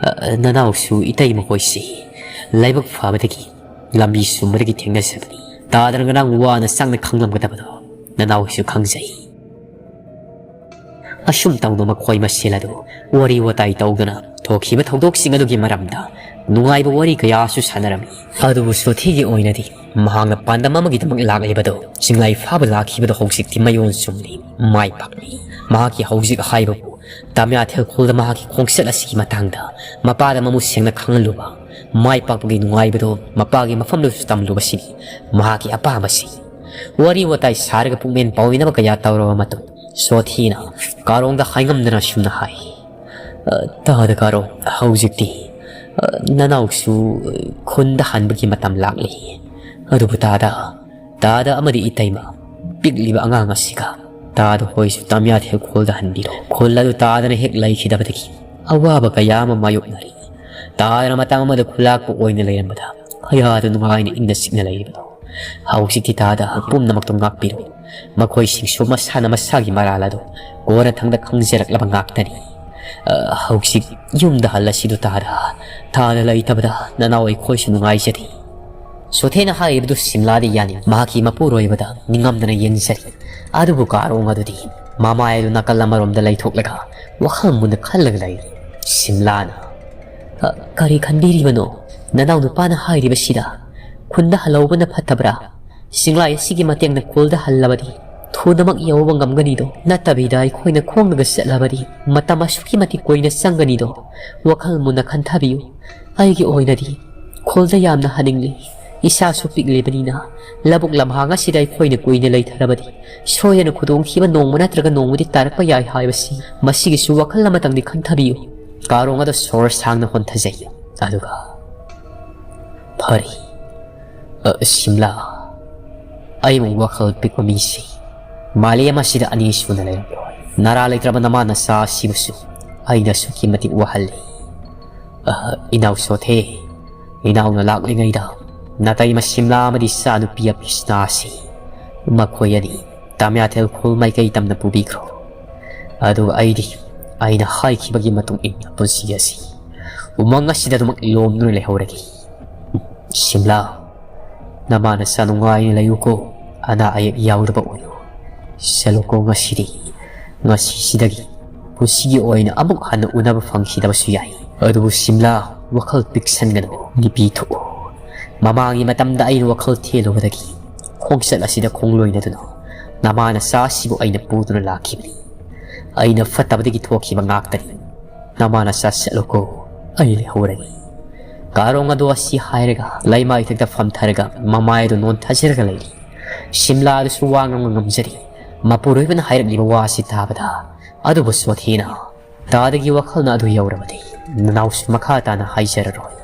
ꯑ, ꯅꯅꯥꯎꯁꯨ ꯏꯇꯩ ꯃꯈꯣꯏꯁꯤ ꯂꯥꯏꯕꯛ ꯐꯕꯗꯒꯤ ꯂꯝꯕꯤ ꯆꯨꯝꯕꯗꯒꯤ ꯊꯦꯡꯅꯖꯕꯅꯤ꯫ ꯇꯥꯗꯅ ꯉꯔꯥꯡ ꯋꯥꯅ ꯆꯪꯅ ꯈꯪꯂꯝꯒꯗꯕꯗꯣ ꯅꯅꯥꯎꯁꯨ ꯈꯪꯖꯩ꯫ ꯑꯁꯨꯝ ꯇꯧꯅ ꯃꯈꯣꯏ ꯃꯁꯦꯜ ꯑꯗꯨ ꯋꯥꯔꯤ ꯋꯥꯇꯥꯏ ꯇꯧꯗꯨꯅ ꯊꯣꯛꯈꯤꯕ ꯊꯧꯗꯣꯛꯁꯤꯡ ꯑꯗꯨꯒꯤ ꯃꯔꯝꯗ ꯅꯨꯡꯉꯥꯏꯕ ꯋꯥꯔꯤ ꯀꯌꯥꯁꯨ ꯁꯥꯟꯅꯔꯝꯃꯤ꯫ ꯑꯗꯨꯕꯨ ꯁꯣꯊꯤꯒꯤ ꯑꯣꯏꯅꯗꯤ ꯃꯍꯥꯛꯅ ꯄꯥꯟꯗꯝ ꯑꯃꯒꯤꯗꯃꯛ ꯂꯥꯛꯂꯤꯕꯗꯨ ꯆꯤꯡꯂꯥꯏ ꯐꯥꯕ ꯂꯥꯛꯈꯤꯕꯗꯨ ꯍꯧꯖꯤꯛꯇꯤ ꯃꯌꯣꯟ ꯆꯨꯝꯂꯤ, ꯃꯥꯏ ꯄꯥꯛꯂꯤ꯫ ꯃꯍꯥꯛꯀꯤ ꯍꯧꯖꯤꯛ ꯍꯥꯏꯕꯕꯨ ꯇꯥꯃꯤꯌꯥꯊꯦꯜ ꯈꯨꯜꯗ ꯃꯍꯥꯛꯀꯤ ꯈꯣꯡꯆꯠ ꯑꯁꯤꯒꯤ ꯃꯇꯥꯡꯗ ꯃꯄꯥꯗ ꯃꯃꯨꯠ ꯁꯦꯡꯅ ꯈꯪꯍꯜꯂꯨꯕ, ꯃꯥꯏ ꯄꯥꯛꯄꯒꯤ ꯅꯨꯡꯉꯥꯏꯕꯗꯨ ꯃꯄꯥꯒꯤ ꯃꯐꯝꯗꯁꯨ ꯇꯝꯂꯨꯕꯁꯤꯅꯤ ꯃꯍꯥꯛꯀꯤ ꯑꯄꯥꯝꯕꯁꯤ꯫ ꯋꯥꯔꯤ ꯋꯥꯇꯥꯏ ꯁꯥꯔꯒ ꯄꯨꯛꯃꯦꯟ ꯄꯥꯎꯃꯤꯟꯅꯕ ꯀꯌꯥ ꯇꯧꯔꯕ ꯃꯇꯨꯡ ꯁꯣꯊꯤꯅ ꯀꯥꯔꯣꯡꯗ ꯍꯥꯏꯉꯝꯗꯅ ꯑꯁꯨꯝꯅ ꯍꯥꯏ, "ꯑ, ꯇꯥꯗ ꯀꯥꯔꯣꯡ, ꯍꯧꯖꯤꯛꯇꯤ, ꯑ, ꯅꯅꯥꯎꯁꯨ ꯈꯨꯟꯗ ꯍꯟꯕꯒꯤ ꯃꯇꯝ ꯂꯥꯛꯂꯤ꯫ ꯑꯗꯨꯕꯨ ꯇꯥꯗ, ꯇꯥꯗ ꯑꯃꯗꯤ ꯏꯇꯩꯃ, ꯄꯤꯛꯂꯤꯕ ꯑꯉꯥꯡ ꯑꯁꯤꯒ ꯇꯥꯗ ꯍꯣꯏꯁꯨ ꯇꯥꯃꯤꯌꯥꯊꯦꯜ ꯈꯨꯜꯗ ꯍꯟꯕꯤꯔꯣ꯫ ꯈꯨꯜ ꯑꯗꯨ ꯇꯥꯗꯅ ꯍꯦꯛ ꯂꯩꯈꯤꯗꯕꯗꯒꯤ ꯑꯋꯥꯕ ꯀꯌꯥ ꯑꯃ ꯃꯥꯌꯣꯛꯅꯔꯤ꯫ ꯇꯥꯗꯅ ꯃꯇꯝ ꯑꯃꯗ ꯈꯨꯂꯥꯛꯄ ꯑꯣꯏꯅ ꯂꯩꯔꯝꯕꯗ ꯀꯌꯥꯗ ꯅꯨꯡꯉꯥꯏꯅ ꯏꯪꯅ ꯆꯤꯛꯅ ꯂꯩꯔꯤꯕꯅꯣ? ꯍꯧꯖꯤꯛꯇꯤ ꯇꯥꯗ ꯄꯨꯝꯅꯃꯛꯇꯨ ꯉꯥꯛꯄꯤꯔꯣ꯫ ꯃꯈꯣꯏꯁꯤꯡꯁꯨ ꯃꯁꯥꯅ ꯃꯁꯥꯒꯤ ꯃꯔꯥꯜ ꯑꯗꯨ ꯀꯣꯟꯅꯊꯪꯗ ꯈꯪꯖꯔꯛꯂꯕ ꯉꯥꯛꯇꯅꯤ꯫ ꯑ, ꯍꯧꯖꯤꯛ ꯌꯨꯝꯗ ꯍꯜꯂꯁꯤꯗꯨ ꯇꯥꯗ꯫ ꯇꯥꯗ ꯂꯩꯇꯕꯗ ꯅꯅꯥꯎ ꯑꯩꯈꯣꯏꯁꯨ ꯅꯨꯡꯉꯥꯏꯖꯗꯦ꯫" ꯁꯣꯊꯦꯅ ꯍꯥꯏꯔꯤꯕꯗꯨ ꯁꯤꯝꯂꯥꯗꯤ ꯌꯥꯅꯤꯡ꯫ ꯃꯍꯥꯛꯀꯤ ꯃꯄꯨꯔꯣꯏꯕꯗ ꯅꯤꯡꯉꯝꯗꯅ ꯌꯦꯡꯖꯔꯤ꯫ ꯑꯗꯨꯕꯨ ꯀꯥꯔꯣꯡ ꯑꯗꯨꯗꯤ ꯃꯃꯥꯏ ꯑꯗꯨ ꯅꯥꯀꯜ ꯑꯃꯔꯣꯝꯗ ꯂꯩꯊꯣꯛꯂꯒ ꯋꯥꯈꯜ ꯃꯨꯟꯅ ꯈꯜꯂꯒ ꯂꯩꯔꯤ꯫ ꯁꯤꯝꯂꯥꯅ, "ꯑ, ꯀꯔꯤ ꯈꯟꯕꯤꯔꯤꯕꯅꯣ? ꯅꯅꯥꯎ ꯅꯨꯄꯥꯅ ꯍꯥꯏꯔꯤꯕꯁꯤꯗ ꯈꯨꯟꯗ ꯍꯜꯍꯧꯕꯅ ꯐꯠꯇꯕ꯭ꯔꯥ? ꯆꯤꯡꯂꯥꯏ ꯑꯁꯤꯒꯤ ꯃꯇꯦꯡꯅ ꯈꯨꯜꯗ ꯍꯜꯂꯕꯗꯤ ꯊꯨꯅꯃꯛ ꯌꯧꯕ ꯉꯝꯒꯅꯤꯗꯣ꯫ ꯅꯠꯇꯕꯤꯗ ꯑꯩꯈꯣꯏꯅ ꯈꯣꯡꯅꯒ ꯆꯠꯂꯕꯗꯤ ꯃꯇꯝ ꯑꯁꯨꯛꯀꯤ ꯃꯇꯤꯛ ꯀꯨꯏꯅ ꯆꯪꯒꯅꯤꯗꯣ꯫ ꯋꯥꯈꯜ ꯃꯨꯟꯅ ꯈꯟꯊꯕꯤꯌꯨ꯫ ꯑꯩꯒꯤ ꯑꯣꯏꯅꯗꯤ ꯈꯨꯜꯗ ꯌꯥꯝꯅ ꯍꯟꯅꯤꯡꯂꯤ꯫ ꯏꯁꯥꯁꯨ ꯄꯤꯛꯂꯤꯕꯅꯤꯅ ꯂꯧꯕꯨꯛ ꯂꯝꯍꯥꯡ ꯑꯁꯤꯗ ꯑꯩꯈꯣꯏꯅ ꯀꯨꯏꯅ ꯂꯩꯊꯔꯕꯗꯤ ꯁꯣꯏꯗꯅ ꯈꯨꯗꯣꯡꯊꯤꯕ ꯅꯣꯡꯃ ꯅꯠꯇ꯭ꯔꯒ ꯅꯣꯡꯃꯗꯤ ꯇꯥꯔꯛꯄ ꯌꯥꯏ ꯍꯥꯏꯕꯁꯤ, ꯃꯁꯤꯒꯤꯁꯨ ꯋꯥꯈꯜ ꯑꯃꯇꯪꯗꯤ ꯈꯟꯊꯕꯤꯌꯨ꯫" ꯀꯥꯔꯣꯡ ꯑꯗꯨ ꯁꯣꯔ ꯁꯥꯡꯅ ꯍꯣꯟꯊꯖꯩ꯫ ꯑꯗꯨꯒ, "ꯐꯔꯦ, ꯑ, ꯁꯤꯝꯂꯥ, ꯑꯩꯕꯨ ꯋꯥꯈꯜ ꯄꯤꯛꯄ ꯃꯤꯁꯤ ꯃꯥꯂꯦꯝ ꯑꯁꯤꯗ ꯑꯅꯤ ꯁꯨꯅ ꯂꯩꯔꯝꯂꯣꯏ꯫ ꯅꯔꯥ ꯂꯩꯇ꯭ꯔꯕ ꯅꯃꯥ ꯅꯆꯥ ꯑꯁꯤꯕꯨꯁꯨ ꯑꯩꯅ ꯑꯁꯨꯛꯀꯤ ꯃꯇꯤꯛ ꯋꯥꯍꯜꯂꯤ꯫ ꯑ, ꯏꯅꯥꯎ ꯁꯣꯊꯦ, ꯏꯅꯥꯎꯅ ꯂꯥꯛꯂꯤꯉꯩꯗ ꯅꯥꯇꯩꯃ ꯁꯤꯝꯂꯥ ꯑꯃꯗꯤ ꯏꯆꯥ ꯅꯨꯄꯤ ꯑꯄꯤꯁꯅꯥ ꯑꯁꯤ ꯃꯈꯣꯏ ꯑꯅꯤ ꯇꯥꯃꯤꯌꯥꯊꯦꯜ ꯈꯨꯜ ꯃꯥꯏꯀꯩ ꯇꯝꯅ ꯄꯨꯕꯤꯈ꯭ꯔꯣ꯫ ꯑꯗꯨꯒ ꯑꯩꯗꯤ ꯑꯩꯅ ꯍꯥꯏꯈꯤꯕꯒꯤ ꯃꯇꯨꯡ ꯏꯟꯅ ꯄꯨꯟꯁꯤ ꯑꯁꯤ ꯎꯃꯪ ꯑꯁꯤꯗ ꯑꯗꯨꯃꯛ ꯂꯣꯝꯗꯨꯅ ꯂꯩꯍꯧꯔꯒꯦ꯫ ꯁꯤꯝꯂꯥ, ꯅꯃꯥ ꯅꯆꯥ ꯅꯨꯡꯉꯥꯏꯅ ꯂꯩꯌꯨꯀꯣ, ꯑꯅꯥ ꯑꯌꯦꯛ ꯌꯥꯎꯗꯕ ꯑꯣꯏꯌꯨ꯫ ꯆꯠꯂꯨꯀꯣ ꯉꯁꯤꯗꯤ, ꯉꯁꯤꯁꯤꯗꯒꯤ ꯄꯨꯟꯁꯤꯒꯤ ꯑꯣꯏꯅ ꯑꯃꯨꯛ ꯍꯟꯅ ꯎꯅꯕ ꯐꯪꯈꯤꯗꯕꯁꯨ ꯌꯥꯏ꯫ ꯑꯗꯨꯕꯨ ꯁꯤꯝꯂꯥ, ꯋꯥꯈꯜ ꯄꯤꯛꯁꯟꯒꯅꯨ, ꯅꯨꯄꯤ ꯊꯣꯛꯎ꯫ ꯃꯃꯥꯡꯒꯤ ꯃꯇꯝꯗ ꯑꯩꯅ ꯋꯥꯈꯜ ꯊꯦꯜꯂꯨꯕꯗꯒꯤ ꯈꯣꯡꯆꯠ ꯑꯁꯤꯗ ꯈꯣꯡꯂꯣꯏꯅꯗꯨꯅ ꯅꯃꯥ ꯅꯆꯥ ꯑꯁꯤꯕꯨ ꯑꯩꯅ ꯄꯨꯗꯨꯅ ꯂꯥꯛꯈꯤꯕꯅꯤ꯫ ꯑꯩꯅ ꯐꯠꯇꯕꯗꯒꯤ ꯊꯣꯛꯈꯤꯕ ꯉꯥꯛꯇꯅꯤ꯫ ꯅꯃꯥ ꯅꯆꯥ ꯆꯠꯂꯨꯀꯣ, ꯑꯩ ꯂꯩꯍꯧꯔꯒꯦ꯫ ꯀꯥꯔꯣꯡ ꯑꯗꯣ ꯑꯁꯤ ꯍꯥꯏꯔꯒ ꯂꯩꯃꯥꯏ ꯏꯊꯛꯇ ꯐꯝꯊꯔꯒ ꯃꯃꯥꯏ ꯑꯗꯨ ꯅꯣꯟꯊꯖꯔꯒ ꯂꯩꯔꯤ꯫ ꯁꯤꯝꯂꯥ ꯑꯗꯨꯁꯨ ꯋꯥ ꯉꯥꯡꯕ ꯉꯝꯖꯔꯤ꯫ ꯃꯄꯨꯔꯣꯏꯕꯅ ꯍꯥꯏꯔꯛꯂꯤꯕ ꯋꯥ ꯑꯁꯤ ꯇꯥꯕꯗ ꯑꯗꯨꯕꯨ ꯁꯣꯊꯦꯅ, "ꯇꯥꯗꯒꯤ ꯋꯥꯈꯜꯅ ꯑꯗꯨ ꯌꯧꯔꯕꯗꯤ ꯅꯅꯥꯎꯁꯨ ꯃꯈꯥ ꯇꯥꯅ ꯍꯥꯏꯖꯔꯔꯣꯏ꯫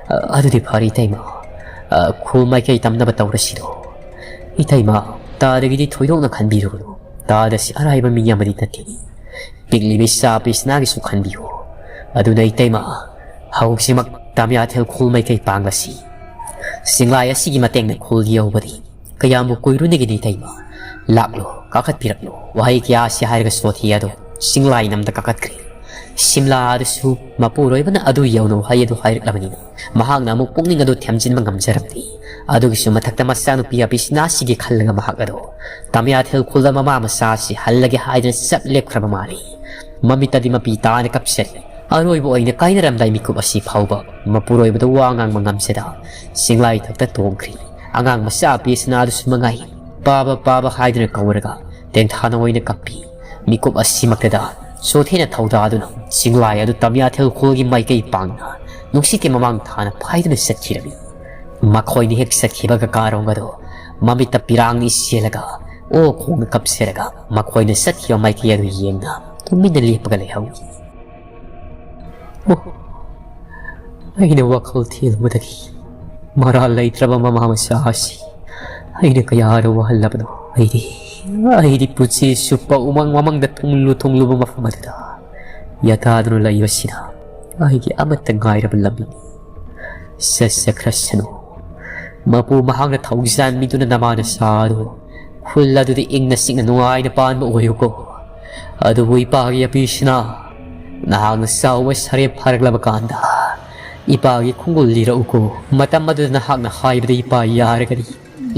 ꯑ, ꯑꯗꯨꯗꯤ ꯐꯔꯦ ꯏꯇꯩꯃ, ꯑ, ꯈꯨꯜ ꯃꯥꯏꯀꯩ ꯇꯝꯅꯕ ꯇꯧꯔꯁꯤꯔꯣ?" "ꯏꯇꯩꯃ, ꯇꯥꯗꯒꯤꯗꯤ ꯊꯣꯏꯗꯣꯛꯅ ꯈꯟꯕꯤꯔꯨꯒꯅꯨ꯫ ꯇꯥꯗꯁꯤ ꯑꯔꯥꯏꯕ ꯃꯤ ꯑꯃꯗꯤ ꯅꯠꯇꯦ꯫ ꯄꯤꯛꯂꯤꯕ ꯏꯆꯥ ꯄꯤꯁꯅꯥꯒꯤꯁꯨ ꯈꯟꯕꯤꯌꯨ꯫ ꯑꯗꯨꯅ ꯏꯇꯩꯃ, ꯍꯧꯖꯤꯛꯃꯛ ꯇꯥꯃꯤꯌꯥꯊꯦꯜ ꯈꯨꯜ ꯃꯥꯏꯀꯩ ꯄꯥꯡꯂꯁꯤ꯫ ꯆꯤꯡꯂꯥꯏ ꯑꯁꯤꯒꯤ ꯃꯇꯦꯡꯅ ꯈꯨꯜ ꯌꯧꯕꯗꯤ ꯀꯌꯥꯝꯕꯨ ꯀꯨꯏꯔꯨꯅꯒꯦꯅꯦ ꯏꯇꯩꯃ? ꯂꯥꯛꯂꯣ, ꯀꯥꯈꯠꯄꯤꯔꯛꯂꯣ꯫" ꯋꯥꯍꯩ ꯀꯌꯥ ꯑꯁꯤ ꯍꯥꯏꯔꯒ ꯁꯣꯊꯤ ꯑꯗꯨ ꯆꯤꯡꯂꯥꯏ ꯅꯝꯗ ꯀꯥꯈꯠꯈ꯭ꯔꯦ꯫ ꯁꯤꯝꯂꯥ ꯑꯗꯨꯁꯨ ꯃꯄꯨꯔꯣꯏꯕꯅ ꯑꯗꯨ ꯌꯧꯅ ꯋꯥꯍꯩ ꯑꯗꯨ ꯍꯥꯏꯔꯛꯂꯕꯅꯤꯅ ꯃꯍꯥꯛꯅ ꯑꯃꯨꯛ ꯄꯨꯛꯅꯤꯡ ꯑꯗꯨ ꯊꯦꯝꯖꯤꯟꯕ ꯉꯝꯖꯔꯝꯗꯦ꯫ ꯑꯗꯨꯒꯤꯁꯨ ꯃꯊꯛꯇ ꯃꯆꯥꯅꯨꯄꯤ ꯑꯄꯤꯁꯤꯅꯥꯁꯤꯒꯤ ꯈꯜꯂꯒ ꯃꯍꯥꯛ ꯑꯗꯣ ꯇꯥꯃꯤꯌꯥꯊꯦꯜ ꯈꯨꯜꯗ ꯃꯃꯥ ꯃꯆꯥ ꯑꯁꯤ ꯍꯜꯂꯒꯦ ꯍꯥꯏꯗꯨꯅ ꯆꯞ ꯂꯦꯞꯈ꯭ꯔꯕ ꯃꯥꯜꯂꯤ꯫ ꯃꯃꯤꯠꯇꯗꯤ ꯃꯄꯤ ꯇꯥꯅ ꯀꯞꯆꯔꯤ꯫ ꯑꯔꯣꯏꯕ ꯑꯣꯏꯅ ꯀꯥꯏꯅꯔꯝꯗꯥꯏ ꯃꯤꯀꯨꯞ ꯑꯁꯤ ꯐꯥꯎꯕ ꯃꯄꯨꯔꯣꯏꯕꯗ ꯋꯥ ꯉꯥꯡꯕ ꯉꯝꯖꯗ ꯆꯤꯡꯂꯥꯏ ꯊꯛꯇ ꯇꯣꯡꯈ꯭ꯔꯤ꯫ ꯑꯉꯥꯡ ꯃꯆꯥ ꯑꯄꯤꯁꯤꯅꯥ ꯑꯗꯨꯁꯨ ꯃꯉꯥꯏ ꯄꯥꯕ ꯄꯥꯕ ꯍꯥꯏꯗꯨꯅ ꯀꯧꯔꯒ ꯇꯦꯡꯊꯥꯅ ꯑꯣꯏꯅ ꯀꯞꯄꯤ꯫ ꯃꯤꯀꯨꯞ ꯑꯁꯤꯃꯛꯇꯗ ꯁꯣꯊꯦꯅ ꯊꯧꯗꯥꯗꯨꯅ ꯆꯤꯡꯂꯥꯏ ꯑꯗꯨ ꯇꯥꯃꯤꯌꯥꯊꯦꯜ ꯈꯨꯜꯒꯤ ꯃꯥꯏꯀꯩ ꯄꯥꯡꯅ ꯅꯨꯡꯁꯤꯠꯀꯤ ꯃꯃꯥꯡ ꯊꯥꯅ ꯐꯥꯏꯗꯨꯅ ꯆꯠꯈꯤꯔꯝꯃꯤ꯫ ꯃꯈꯣꯏꯅ ꯍꯦꯛ ꯆꯠꯈꯤꯕꯒ ꯀꯥꯔꯣꯡ ꯑꯗꯣ ꯃꯃꯤꯠꯇ ꯄꯤꯔꯥꯡꯅꯤ ꯆꯦꯜꯂꯒ ꯑꯣ ꯈꯣꯡꯅ ꯀꯞꯆꯔꯒ ꯃꯈꯣꯏꯅ ꯆꯠꯈꯤꯕ ꯃꯥꯏꯀꯩ ꯑꯗꯨ ꯌꯦꯡꯅ ꯇꯨꯃꯤꯟꯅ ꯂꯦꯞꯄꯒ ꯂꯩꯍꯧꯏ꯫ ꯑꯣ, ꯑꯩꯅ ꯋꯥꯈꯜ ꯊꯦꯜꯂꯨꯕꯗꯒꯤ ꯃꯔꯥꯜ ꯂꯩꯇ꯭ꯔꯕ ꯃꯃꯥ ꯃꯆꯥ ꯑꯁꯤ ꯑꯩꯅ ꯀꯌꯥꯗ ꯋꯥꯍꯜꯂꯕꯅꯣ꯫ ꯑꯩꯗꯤ, ꯑꯩꯗꯤ ꯄꯨꯟꯁꯤ ꯆꯨꯞꯄ ꯎꯃꯪ ꯃꯃꯪꯗ ꯊꯨꯡꯂꯨ ꯊꯨꯡꯂꯨꯕ ꯃꯐꯝ ꯑꯗꯨꯗ ꯌꯥꯇꯥꯗꯨꯅ ꯂꯩꯕꯁꯤꯅ ꯑꯩꯒꯤ ꯑꯃꯠꯇ ꯉꯥꯏꯔꯕ ꯂꯝꯕꯤꯅꯤ꯫ ꯆꯠꯆꯈ꯭ꯔꯁꯅꯨ꯫ ꯃꯄꯨ ꯃꯍꯥꯛꯅ ꯊꯧꯖꯥꯟꯕꯤꯗꯨꯅ ꯅꯃꯥ ꯅꯆꯥ ꯑꯗꯨ ꯈꯨꯜ ꯑꯗꯨꯗ ꯏꯪꯅ ꯆꯤꯛꯅ ꯅꯨꯡꯉꯥꯏꯅ ꯄꯥꯟꯕ ꯑꯣꯏꯌꯨꯀꯣ꯫ ꯑꯗꯨꯕꯨ ꯏꯄꯥꯒꯤ ꯑꯄꯤꯁꯤꯅ ꯅꯍꯥꯛꯅ ꯆꯥꯎꯕ ꯁꯥꯔꯦꯞ ꯐꯥꯔꯛꯂꯕ ꯀꯥꯟꯗ ꯏꯄꯥꯒꯤ ꯈꯣꯡꯒꯨꯜ ꯂꯤꯔꯛꯎꯀꯣ꯫ ꯃꯇꯝ ꯑꯗꯨꯗ ꯅꯍꯥꯛꯅ ꯍꯥꯏꯕꯗ ꯏꯄꯥ ꯌꯥꯔꯒꯗꯤ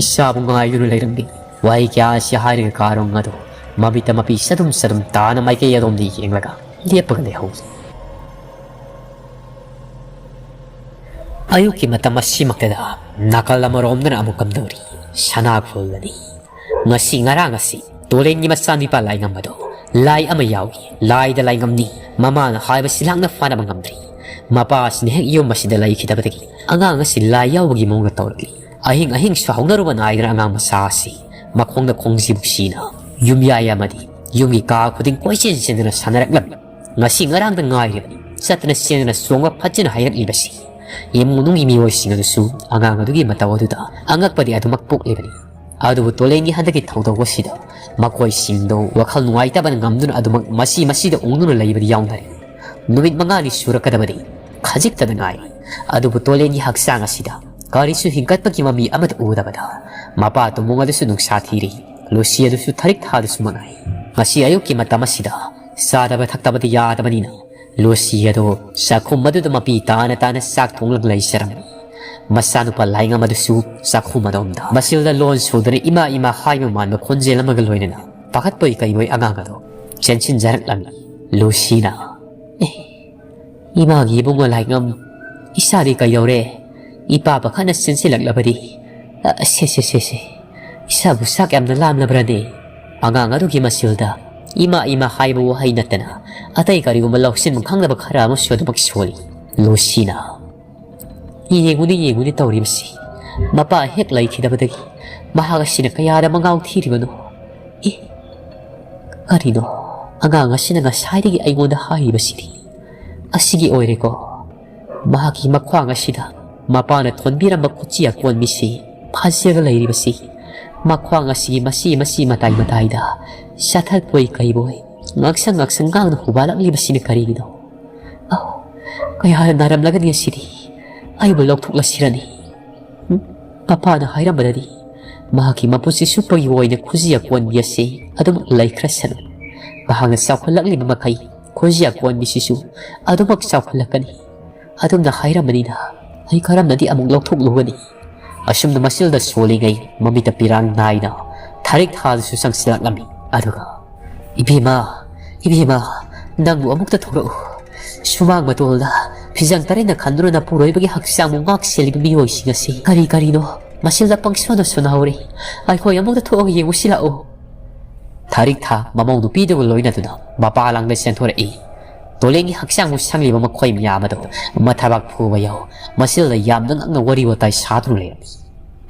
ꯏꯆꯥꯕꯨ ꯉꯥꯏꯗꯨꯅ ꯂꯩꯔꯝꯒꯦ꯫ ꯋꯥꯍꯩ ꯀꯌꯥ ꯑꯁꯤ ꯍꯥꯏꯔꯒ ꯀꯥꯔꯣꯡ ꯑꯗꯨ ꯃꯃꯤꯠꯇ ꯃꯄꯤ ꯆꯗꯨꯝ ꯆꯗꯨꯝ ꯇꯥꯅ ꯃꯥꯏꯀꯩ ꯑꯗꯣꯝꯗ ꯌꯦꯡꯂꯒ ꯂꯦꯞꯄꯒ ꯂꯩꯍꯧꯏ꯫ ꯑꯌꯨꯛꯀꯤ ꯃꯇꯝ ꯑꯁꯤꯃꯛꯇꯗ ꯅꯥꯀꯜ ꯑꯃꯔꯣꯝꯗꯅ ꯑꯃꯨꯛ ꯀꯝꯗꯧꯔꯤ? ꯁꯅꯥ ꯈꯨꯜꯂꯅꯤ꯫ ꯉꯁꯤ ꯉꯔꯥꯡ ꯑꯁꯤ ꯇꯣꯂꯦꯟꯒꯤ ꯃꯆꯥꯅꯤꯄꯥ ꯂꯥꯏꯉꯝ ꯑꯗꯣ ꯂꯥꯏ ꯑꯃ ꯌꯥꯎꯏ꯫ ꯂꯥꯏꯗ ꯂꯥꯏꯉꯝꯅꯤ꯫ ꯃꯃꯥꯅ ꯍꯥꯏꯕꯁꯤ ꯂꯥꯛꯅ ꯐꯥꯅꯕ ꯉꯝꯗ꯭ꯔꯤ꯫ ꯃꯄꯥ ꯑꯁꯤꯅ ꯍꯦꯛ ꯌꯨꯝ ꯑꯁꯤꯗ ꯂꯩꯈꯤꯗꯕꯗꯒꯤ ꯑꯉꯥꯡ ꯑꯁꯤ ꯂꯥꯏ ꯌꯥꯎꯕꯒꯤ ꯃꯑꯣꯡꯗ ꯇꯧꯔꯛꯂꯤ꯫ ꯑꯍꯤꯡ ꯑꯍꯤꯡꯁꯨ ꯍꯧꯅꯔꯨꯕ ꯅꯥꯏꯗꯅ ꯑꯉꯥꯡ ꯃꯆꯥ ꯑꯁꯤ ꯃꯈꯣꯡꯗ ꯈꯣꯡꯖꯤꯕꯨꯛ ꯁꯤꯅ ꯌꯨꯝꯌꯥꯏ ꯑꯃꯗꯤ ꯌꯨꯝꯒꯤ ꯀꯥ ꯈꯨꯗꯤꯡ ꯀꯣꯏꯆꯦꯟ ꯆꯦꯟꯗꯨꯅ ꯁꯥꯟꯅꯔꯛꯂꯝꯃꯤ꯫ ꯉꯁꯤ ꯉꯔꯥꯡꯗ ꯉꯥꯏꯔꯤꯕꯅꯤ ꯆꯠꯇꯅ ꯆꯦꯟꯗꯅ ꯆꯣꯡꯕ ꯐꯠꯖꯅ ꯍꯩꯔꯛꯂꯤꯕꯁꯤ꯫ ꯏꯃꯨꯡ ꯃꯅꯨꯡꯒꯤ ꯃꯤꯑꯣꯏꯁꯤꯡ ꯑꯗꯨꯁꯨ ꯑꯉꯥꯡ ꯑꯗꯨꯒꯤ ꯃꯇꯧ ꯑꯗꯨꯗ ꯑꯉꯛꯄꯗꯤ ꯑꯗꯨꯃꯛ ꯄꯣꯛꯂꯤꯕꯅꯤ꯫ ꯑꯗꯨꯕꯨ ꯇꯣꯂꯦꯟꯒꯤ ꯍꯟꯗꯛꯀꯤ ꯊꯧꯗꯣꯛ ꯑꯁꯤꯗ ꯃꯈꯣꯏꯁꯤꯡꯗꯣ ꯋꯥꯈꯜ ꯅꯨꯡꯉꯥꯏꯇꯕꯅ ꯉꯝꯗꯨꯅ ꯑꯗꯨꯃꯛ ꯃꯁꯤ ꯃꯁꯤꯗ ꯎꯪꯗꯨꯅ ꯂꯩꯕꯗꯤ ꯌꯥꯎꯅꯔꯦ꯫ ꯅꯨꯃꯤꯠ ꯃꯉꯥꯅꯤ ꯁꯨꯔꯛꯀꯗꯕꯗꯤ ꯈꯖꯤꯛꯇꯗ ꯉꯥꯏꯔꯤ꯫ ꯑꯗꯨꯕꯨ ꯇꯣꯂꯦꯟꯒꯤ ꯍꯛꯆꯥꯡ ꯑꯁꯤꯗ ꯀꯔꯤꯁꯨ ꯍꯤꯡꯒꯠꯄꯒꯤ ꯃꯃꯤ ꯑꯃꯠꯇ ꯎꯗꯕꯗ ꯃꯄꯥ ꯇꯨꯃꯣꯡ ꯑꯗꯨꯁꯨ ꯅꯨꯡꯁꯥ ꯊꯤꯔꯤ꯫ ꯂꯨꯁꯤ ꯑꯗꯨꯁꯨ ꯊꯔꯤꯛ ꯊꯥꯗꯨꯁꯨ ꯃꯉꯥꯏ꯫ ꯉꯁꯤ ꯑꯌꯨꯛꯀꯤ ꯃꯇꯝ ꯑꯁꯤꯗ ꯆꯥꯗꯕ ꯊꯛꯇꯕꯗꯤ ꯌꯥꯗꯕꯅꯤꯅ ꯂꯨꯁꯤ ꯑꯗꯨ ꯆꯥꯛꯈꯨꯝ ꯑꯗꯨꯗ ꯃꯄꯤ ꯇꯥꯅ ꯇꯥꯅ ꯆꯥꯛ ꯊꯣꯡꯂꯒ ꯂꯩꯖꯔꯝꯃꯤ꯫ ꯃꯆꯥꯅꯨꯄꯥ ꯂꯥꯏꯉꯝ ꯑꯗꯨꯁꯨ ꯆꯥꯛꯈꯨꯝ ꯑꯗꯣꯝꯗ ꯃꯁꯤꯜꯗ ꯂꯣꯟ ꯁꯨꯗꯨꯅ ꯏꯃꯥ ꯏꯃꯥ ꯍꯥꯏꯕ ꯃꯥꯟꯕ ꯈꯣꯟꯖꯦꯜ ꯑꯃꯒ ꯂꯣꯏꯅꯅ ꯄꯥꯈꯠꯄꯣꯏ ꯀꯩꯕꯣꯏ ꯑꯉꯥꯡ ꯑꯗꯨ ꯆꯦꯟꯁꯤꯟꯖꯔꯛꯂꯝꯃꯤ꯫ ꯂꯨꯁꯤꯅ, "ꯑꯦ, ꯏꯃꯥꯒꯤ ꯏꯕꯨꯡꯉꯣ ꯂꯥꯏꯉꯝ, ꯏꯆꯥꯗꯤ ꯀꯩꯗꯧꯔꯦ? ꯏꯄꯥ ꯄꯥꯈꯠꯅ ꯆꯦꯟꯁꯤꯜꯂꯛꯂꯕꯗꯤ꯫ ꯑ, ꯁꯦ, ꯁꯦ, ꯁꯦ, ꯁꯦ꯫ ꯏꯆꯥꯕꯨ ꯆꯥꯛ ꯌꯥꯝꯅ ꯂꯥꯝꯂꯕ꯭ꯔꯅꯦ?" ꯑꯉꯥꯡ ꯑꯗꯨꯒꯤ ꯃꯆꯤꯜꯗ ꯏꯃꯥ, ꯏꯃꯥ ꯍꯥꯏꯕ ꯋꯥꯍꯩ ꯅꯠꯇꯅ ꯑꯇꯩ ꯀꯔꯤꯒꯨꯝꯕ ꯂꯧꯁꯤꯟꯕ ꯈꯪꯗꯕ ꯈꯔ ꯑꯃꯁꯨ ꯑꯗꯨꯃꯛ ꯁꯣꯜꯂꯤ꯫ ꯂꯨꯁꯤꯅ, "ꯌꯦꯡꯉꯨꯅꯦ, ꯌꯦꯡꯉꯨꯅꯦ ꯇꯧꯔꯤꯕꯁꯤ꯫ ꯃꯄꯥ ꯍꯦꯛ ꯂꯩꯈꯤꯗꯕꯗꯒꯤ ꯃꯍꯥꯛ ꯑꯁꯤꯅ ꯀꯌꯥꯗ ꯃꯉꯥꯎ ꯊꯤꯔꯤꯕꯅꯣ? ꯑꯦ, ꯀꯔꯤꯅꯣ ꯑꯉꯥꯡ ꯑꯁꯤꯅ ꯉꯁꯥꯏꯗꯒꯤ ꯑꯩꯉꯣꯟꯗ ꯍꯥꯏꯔꯤꯕꯁꯤꯗꯤ? ꯑꯁꯤꯒꯤ ꯑꯣꯏꯔꯦꯀꯣ꯫ ꯃꯍꯥꯛꯀꯤ ꯃꯈ꯭ꯋꯥꯡ ꯑꯁꯤꯗ ꯃꯄꯥꯅ ꯊꯣꯟꯕꯤꯔꯝꯕ ꯈꯨꯠꯆꯤ ꯑꯀꯣꯟꯕꯤꯁꯤ ꯐꯥꯖꯤꯜꯂꯒ ꯂꯩꯔꯤꯕꯁꯤ꯫ ꯃꯈ꯭ꯋꯥꯡ ꯑꯁꯤꯒꯤ ꯃꯁꯤ ꯃꯁꯤ ꯃꯇꯥꯏ ꯃꯇꯥꯏꯗ ꯆꯥꯊꯠꯄꯣꯏ ꯀꯩꯕꯣꯏ ꯉꯥꯡꯁꯪ ꯉꯥꯡꯁꯪ ꯉꯥꯡꯅ ꯍꯨꯕꯥꯜꯂꯛꯂꯤꯕꯁꯤꯅ ꯀꯔꯤꯒꯤꯅꯣ? ꯑꯧ, ꯀꯌꯥꯗ ꯅꯥꯔꯝꯂꯒꯅꯤ ꯑꯁꯤꯗꯤ꯫ ꯑꯩꯕꯨ ꯂꯧꯊꯣꯛꯂꯁꯤꯔꯅꯤ꯫ ꯎꯝ, ꯃꯄꯥꯅ ꯍꯥꯏꯔꯝꯕꯗꯗꯤ ꯃꯍꯥꯛꯀꯤ ꯃꯄꯨꯟꯁꯤ ꯆꯨꯞꯄꯒꯤ ꯑꯣꯏꯅ ꯈꯨꯖꯤ ꯑꯀꯣꯟꯕꯤ ꯑꯁꯤ ꯑꯗꯨꯃꯛ ꯂꯩꯈ꯭ꯔꯁꯅꯨ꯫ ꯃꯍꯥꯛꯅ ꯆꯥꯎꯈꯠꯂꯛꯂꯤꯕ ꯃꯈꯩ ꯈꯨꯖꯤ ꯑꯀꯣꯟꯕꯤꯁꯤꯁꯨ ꯑꯗꯨꯃꯛ ꯆꯥꯎꯈꯠꯂꯛꯀꯅꯤ꯫ ꯑꯗꯨꯝꯅ ꯍꯥꯏꯔꯝꯕꯅꯤꯅ ꯑꯩ ꯀꯔꯝꯅꯗꯤ ꯑꯃꯨꯛ ꯂꯧꯊꯣꯛꯂꯨꯒꯅꯤ?" ꯑꯁꯨꯝꯅ ꯃꯆꯤꯜꯗ ꯁꯣꯜꯂꯤꯉꯩ ꯃꯃꯤꯠꯇ ꯄꯤꯔꯥꯡ ꯅꯥꯏꯅ ꯊꯥꯔꯤꯛ ꯊꯥꯗꯨꯁꯨ ꯆꯪꯁꯤꯜꯂꯛꯂꯝꯃꯤ꯫ ꯑꯗꯨꯒ, "ꯏꯕꯦꯝꯃ, ꯏꯕꯦꯝꯃ, ꯅꯪꯕꯨ ꯑꯃꯨꯛꯇ ꯊꯣꯛꯂꯛꯎ꯫ ꯁꯨꯃꯥꯡ ꯃꯇꯣꯜꯗ ꯐꯤꯖꯪ ꯇꯔꯦꯠꯅ ꯈꯟꯗꯨꯅ ꯅꯄꯨꯔꯣꯏꯕꯒꯤ ꯍꯛꯆꯥꯡꯕꯨ ꯉꯥꯛ ꯁꯦꯜꯂꯤꯕ ꯃꯤꯑꯣꯏꯁꯤꯡ ꯑꯁꯤ ꯀꯔꯤ ꯀꯔꯤꯅꯣ? ꯃꯁꯤꯗ ꯄꯪꯁꯣꯟꯗ ꯁꯣꯟꯅꯍꯧꯔꯦ꯫ ꯑꯩꯈꯣꯏ ꯑꯃꯨꯛꯇ ꯊꯣꯛꯑꯒ ꯌꯦꯡꯉꯨꯁꯤ ꯂꯥꯛꯑꯣ꯫" ꯊꯥꯔꯤꯛ ꯊꯥ ꯃꯃꯧ ꯅꯨꯄꯤꯗꯨꯒ ꯂꯣꯏꯅꯗꯨꯅ ꯃꯄꯥ ꯂꯥꯡꯗ ꯆꯦꯟꯊꯣꯔꯛꯏ꯫ ꯇꯣꯂꯦꯟꯒꯤ ꯍꯛꯆꯥꯡꯕꯨ ꯁꯪꯂꯤꯕ ꯃꯈꯣꯏ ꯃꯌꯥꯝ ꯑꯗꯨ ꯃꯊꯕꯥꯛ ꯐꯨꯕ ꯌꯥꯎ, ꯃꯁꯤꯗ ꯌꯥꯝꯅ ꯉꯛꯅ ꯋꯥꯔꯤ ꯋꯥꯇꯥꯏ ꯁꯥꯗꯨꯅ ꯂꯩꯔꯝꯃꯤ꯫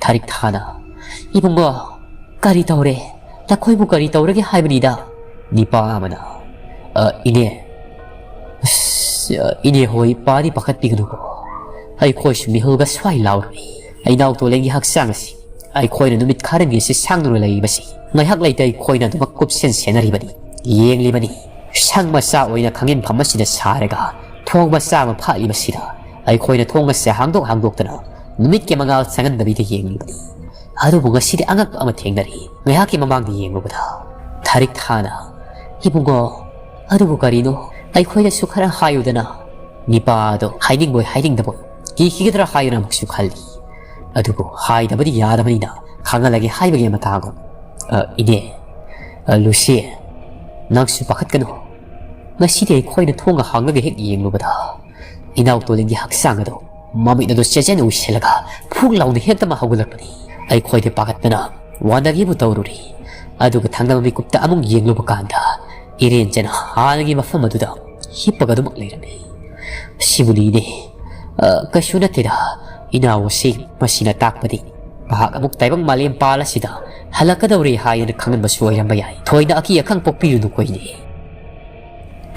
ꯊꯥꯔꯤꯛ ꯊꯥꯅ, "ꯏꯕꯨꯡꯉꯣ, ꯀꯔꯤ ꯇꯧꯔꯦ? ꯅꯈꯣꯏꯕꯨ ꯀꯔꯤ ꯇꯧꯔꯒꯦ ꯍꯥꯏꯕꯅꯤꯗ?" ꯅꯤꯄꯥ ꯑꯃꯅ, "ꯑ, ꯏꯅꯦ, ꯑꯁ, ꯑ, ꯏꯅꯦ ꯍꯣꯏ ꯄꯥꯗꯤ ꯄꯥꯈꯠꯄꯤꯒꯅꯨꯀꯣ꯫ ꯑꯩꯈꯣꯏꯁꯨ ꯃꯤꯍꯨꯜꯒ ꯁ꯭ꯋꯥꯏ ꯂꯥꯎꯔꯨꯔꯦ꯫ ꯏꯅꯥꯎ ꯇꯣꯂꯦꯟꯒꯤ ꯍꯛꯆꯥꯡ ꯑꯁꯤ ꯑꯩꯈꯣꯏꯅ ꯅꯨꯃꯤꯠ ꯈꯔꯅꯤ ꯑꯁꯤ ꯁꯥꯡꯗꯨꯅ ꯂꯩꯔꯤꯕꯁꯤ ꯉꯥꯏꯍꯥꯛ ꯂꯩꯇ ꯑꯩꯈꯣꯏꯅ ꯑꯗꯨꯃꯛ ꯀꯨꯞꯁꯦꯟ ꯁꯦꯟꯅꯔꯤꯕꯅꯤ, ꯌꯦꯡꯂꯤꯕꯅꯤ꯫ ꯁꯪ ꯃꯆꯥ ꯑꯣꯏꯅ ꯈꯥꯡꯖꯤꯟꯐꯝ ꯑꯁꯤꯗ ꯁꯥꯔꯒ ꯊꯣꯡ ꯃꯆꯥ ꯑꯃ ꯐꯥꯠꯂꯤꯕꯁꯤꯗ ꯑꯩꯈꯣꯏꯅ ꯊꯣꯡ ꯑꯁꯦ ꯍꯥꯡꯗꯣꯛ ꯍꯥꯡꯗꯣꯛꯇꯅ ꯅꯨꯃꯤꯠꯀꯤ ꯃꯉꯥꯜ ꯆꯪꯍꯟꯗꯕꯤꯗ ꯌꯦꯡꯂꯤꯕꯅꯤ꯫ ꯑꯗꯨꯕꯨ ꯉꯁꯤꯗꯤ ꯑꯉꯛꯄ ꯑꯃ ꯊꯦꯡꯅꯔꯤ꯫ ꯉꯥꯏꯍꯥꯛꯀꯤ ꯃꯃꯥꯡꯗ ꯌꯦꯡꯂꯨꯕꯗ ꯊꯥꯔꯤꯛ ꯊꯥꯅ, "ꯏꯕꯨꯡꯉꯣ, ꯑꯗꯨꯕꯨ ꯀꯔꯤꯅꯣ? ꯑꯩꯈꯣꯏꯗꯁꯨ ꯈꯔ ꯍꯥꯏꯌꯨꯗꯅ꯫" ꯅꯤꯄꯥꯗꯣ ꯍꯥꯏꯅꯤꯡꯕꯣꯏ ꯍꯥꯏꯅꯤꯡꯗꯕꯣꯏ ꯀꯤꯈꯤꯒꯗ꯭ꯔꯥ ꯍꯥꯏꯗꯨꯅ ꯑꯃꯨꯛꯁꯨ ꯈꯜꯂꯤ꯫ ꯑꯗꯨꯕꯨ ꯍꯥꯏꯗꯕꯗꯤ ꯌꯥꯗꯕꯅꯤꯅ ꯈꯪꯍꯜꯂꯒꯦ ꯍꯥꯏꯕꯒꯤ ꯃꯇꯥꯒꯨꯝ, "ꯑ, ꯏꯅꯦ, ꯑ, ꯂꯨꯁꯤ, ꯅꯪꯁꯨ ꯄꯥꯈꯠꯀꯅꯨ꯫ ꯉꯁꯤꯗꯤ ꯑꯩꯈꯣꯏꯅ ꯊꯣꯡꯒ ꯍꯥꯡꯂꯒ ꯍꯦꯛ ꯌꯦꯡꯂꯨꯕꯗ ꯏꯅꯥꯎ ꯇꯣꯂꯤꯟꯒꯤ ꯍꯛꯆꯥꯡ ꯑꯗꯨ ꯃꯃꯤꯠ ꯑꯗꯨ ꯆꯦꯠꯆꯦꯠꯅ ꯎꯏꯁꯤꯜꯂꯒ ꯐꯨꯛ ꯂꯥꯎꯅ ꯍꯦꯛꯇꯃꯛ ꯍꯧꯒꯠꯂꯛꯄꯅꯤ꯫ ꯑꯩꯈꯣꯏꯗꯤ ꯄꯥꯈꯠꯇꯅ ꯋꯥꯟꯗꯒꯦꯕꯨ ꯇꯧꯔꯨꯔꯤ꯫ ꯑꯗꯨꯒ ꯊꯪꯅꯕ ꯃꯤꯀꯨꯞꯇ ꯑꯃꯨꯛ ꯌꯦꯡꯂꯨꯕ ꯀꯥꯟꯗ ꯏꯔꯦꯟꯖꯅ ꯍꯥꯟꯅꯒꯤ ꯃꯐꯝ ꯑꯗꯨꯗ ꯍꯤꯞꯄꯒ ꯑꯗꯨꯃꯛ ꯂꯩꯔꯝꯃꯤ꯫ "ꯁꯤꯕꯨꯅꯤꯅꯦ꯫ ꯑ, ꯀꯩꯁꯨ ꯅꯠꯇꯦꯗ, ꯏꯅꯥꯎ ꯑꯁꯤ꯫ ꯃꯁꯤꯅ ꯇꯥꯛꯄꯗꯤ ꯃꯍꯥꯛ ꯑꯃꯨꯛ ꯇꯥꯏꯕꯪ ꯃꯥꯂꯦꯝ ꯄꯥꯜ ꯑꯁꯤꯗ ꯍꯜꯂꯛꯀꯗꯧꯔꯦ ꯍꯥꯏꯅ ꯈꯪꯍꯟꯕꯁꯨ ꯑꯣꯏꯔꯝꯕ ꯌꯥꯏ꯫ ꯊꯣꯏꯅ ꯑꯀꯤ ꯑꯈꯪ ꯄꯣꯛꯄꯤꯔꯨꯅꯨ ꯀꯣꯏꯅꯦ꯫"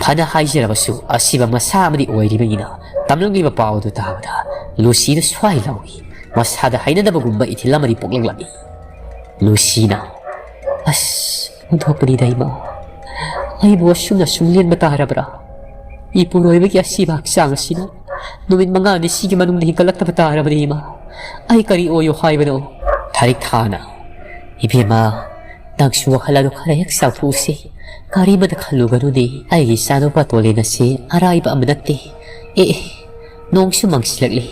ꯐꯅ ꯍꯥꯏꯖꯔꯕꯁꯨ ꯑꯁꯤꯕ ꯃꯁꯥ ꯑꯃꯗꯤ ꯑꯣꯏꯔꯤꯕꯅꯤꯅ ꯇꯝꯂꯝꯂꯤꯕ ꯄꯥꯎ ꯑꯗꯨ ꯇꯥꯕꯗ ꯂꯨꯁꯤꯗ ꯁ꯭ꯋꯥꯏ ꯂꯥꯎꯏ꯫ ꯃꯁꯥꯗ ꯍꯩꯅꯗꯕꯒꯨꯝꯕ ꯏꯊꯤꯜ ꯑꯃꯗꯤ ꯄꯣꯛꯂꯛꯂꯝꯃꯤ꯫ ꯂꯨꯁꯤꯅ, "ꯑꯁ, ꯑꯣꯟꯊꯣꯛꯄꯅꯤꯗ ꯏꯃꯥ꯫ ꯑꯩꯕꯨ ꯑꯁꯨꯝꯅ ꯁꯨꯝ ꯂꯦꯟꯕ ꯇꯥꯔꯕ꯭ꯔꯥ? ꯏꯄꯨꯔꯣꯏꯕꯒꯤ ꯑꯁꯤꯕ ꯍꯛꯆꯥꯡ ꯑꯁꯤꯅ ꯅꯨꯃꯤꯠ ꯃꯉꯥꯅꯤ ꯁꯤꯒꯤ ꯃꯅꯨꯡꯗ ꯍꯤꯡꯒꯠꯂꯛꯇꯕ ꯇꯥꯔꯕꯗꯤ ꯏꯃꯥ, ꯑꯩ ꯀꯔꯤ ꯑꯣꯏꯌꯣ ꯍꯥꯏꯕꯅꯣ?" ꯊꯥꯔꯤꯛ ꯊꯥꯅ, "ꯏꯕꯦꯝꯃ, ꯅꯪꯁꯨ ꯋꯥꯈꯜ ꯑꯗꯨ ꯈꯔ ꯍꯦꯛ ꯆꯥꯎꯊꯣꯛꯎꯁꯤ꯫ ꯀꯔꯤꯃꯇ ꯈꯜꯂꯨꯒꯅꯨꯅꯦ꯫ ꯑꯩꯒꯤ ꯏꯆꯥꯅꯨꯄꯥ ꯇꯣꯂꯦꯟ ꯑꯁꯤ ꯑꯔꯥꯏꯕ ꯑꯃ ꯅꯠꯇꯦ꯫ ꯑꯦ, ꯑꯦ, ꯅꯣꯡꯁꯨ ꯃꯪꯁꯤꯜꯂꯛꯂꯦ꯫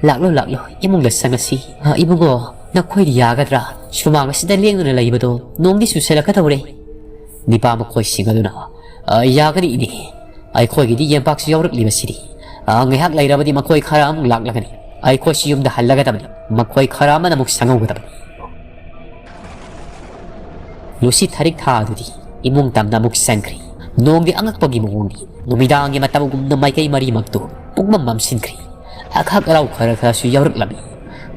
ꯂꯥꯛꯂꯣ, ꯂꯥꯛꯂꯣ, ꯏꯃꯨꯡꯗ ꯆꯪꯉꯁꯤ꯫ ꯑ, ꯏꯕꯨꯡꯉꯣ, ꯅꯈꯣꯏꯗꯤ ꯌꯥꯒꯗ꯭ꯔꯥ? ꯁꯨꯃꯥꯡ ꯑꯁꯤꯗ ꯂꯦꯡꯗꯨꯅ ꯂꯩꯕꯗꯣ ꯅꯣꯡꯗꯤ ꯆꯨꯁꯤꯜꯂꯛꯀꯗꯧꯔꯦ꯫" ꯅꯤꯄꯥ ꯃꯈꯣꯏꯁꯤꯡ ꯑꯗꯨꯅ, "ꯑ, ꯌꯥꯒꯅꯤ ꯏꯅꯦ, ꯑꯩꯈꯣꯏꯒꯤꯗꯤ ꯌꯦꯝꯄꯥꯛꯁꯨ ꯌꯥꯎꯔꯛꯂꯤꯕꯁꯤꯗꯤ꯫ ꯑ, ꯉꯥꯏꯍꯥꯛ ꯂꯩꯔꯕꯗꯤ ꯃꯈꯣꯏ ꯈꯔ ꯑꯃꯨꯛ ꯂꯥꯛꯂꯒꯅꯤ꯫ ꯑꯩꯈꯣꯏꯁꯨ ꯌꯨꯝꯗ ꯍꯜꯂꯒꯗꯕꯅꯤ꯫ ꯃꯈꯣꯏ ꯈꯔ ꯑꯃꯅ ꯑꯃꯨꯛ ꯁꯪꯍꯧꯒꯗꯕꯅꯤ"꯫ ꯂꯨꯁꯤ ꯊꯥꯔꯤꯛ ꯊꯥ ꯑꯗꯨꯗꯤ ꯏꯃꯨꯡ ꯇꯝꯅ ꯑꯃꯨꯛ ꯆꯪꯈ꯭ꯔꯦ꯫ ꯅꯣꯡꯗꯤ ꯑꯉꯛꯄꯒꯤ ꯃꯑꯣꯡꯅꯤ꯫ ꯅꯨꯃꯤꯗꯥꯡꯒꯤ ꯃꯇꯝꯒꯨꯝꯅ ꯃꯥꯏꯀꯩ ꯃꯔꯤꯃꯛꯇꯨ ꯄꯨꯡꯃꯝ ꯃꯝꯁꯤꯟꯈ꯭ꯔꯦ꯫ ꯑꯈꯥꯛ ꯑꯔꯥꯎ ꯈꯔ ꯈꯔꯁꯨ ꯌꯥꯎꯔꯛꯂꯝꯃꯤ꯫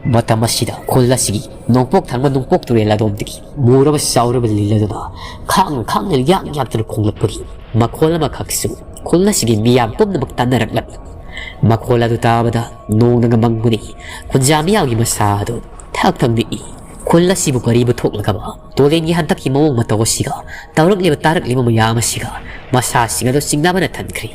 ꯃꯇꯝ ꯑꯁꯤꯗ ꯈꯨꯜ ꯑꯁꯤꯒꯤ ꯅꯣꯡꯄꯣꯛ ꯊꯪꯕ ꯅꯣꯡꯄꯣꯛ ꯇꯨꯔꯦꯜ ꯑꯗꯣꯝꯗꯒꯤ ꯃꯨꯔꯕ ꯆꯥꯎꯔꯕ ꯂꯤꯜ ꯑꯗꯨꯅ ꯈꯥꯡꯅ ꯈꯥꯡꯅ ꯌꯥꯛ ꯌꯥꯛꯇꯨꯅ ꯈꯣꯡꯂꯛꯄꯒꯤ ꯃꯈꯣꯜ ꯑꯃꯈꯛꯁꯨ ꯈꯨꯜ ꯑꯁꯤꯒꯤ ꯃꯤꯌꯥꯝ ꯄꯨꯝꯅꯃꯛ ꯇꯥꯟꯅꯔꯛꯂꯝꯃꯤ꯫ ꯃꯈꯣꯜ ꯑꯗꯨ ꯇꯥꯕꯗ ꯅꯣꯡꯅꯒ ꯃꯪꯕꯅꯤ꯫ ꯈꯨꯟꯖꯥ ꯃꯤꯌꯥꯝꯒꯤ ꯃꯁꯥ ꯑꯗꯨ ꯊꯛ ꯊꯛ ꯅꯤꯛꯏ꯫ ꯈꯨꯜ ꯑꯁꯤꯕꯨ ꯀꯔꯤꯕꯨ ꯊꯣꯛꯂꯒꯕ ꯇꯣꯂꯦꯟꯒꯤ ꯍꯟꯗꯛꯀꯤ ꯃꯑꯣꯡ ꯃꯇꯧ ꯑꯁꯤꯒ ꯇꯧꯔꯛꯂꯤꯕ ꯇꯥꯔꯛꯂꯤꯕ ꯃꯌꯥꯝ ꯑꯁꯤꯒ ꯃꯁꯥꯁꯤꯡ ꯑꯗꯨ ꯆꯤꯡꯅꯕꯅ ꯊꯟꯈ꯭ꯔꯦ꯫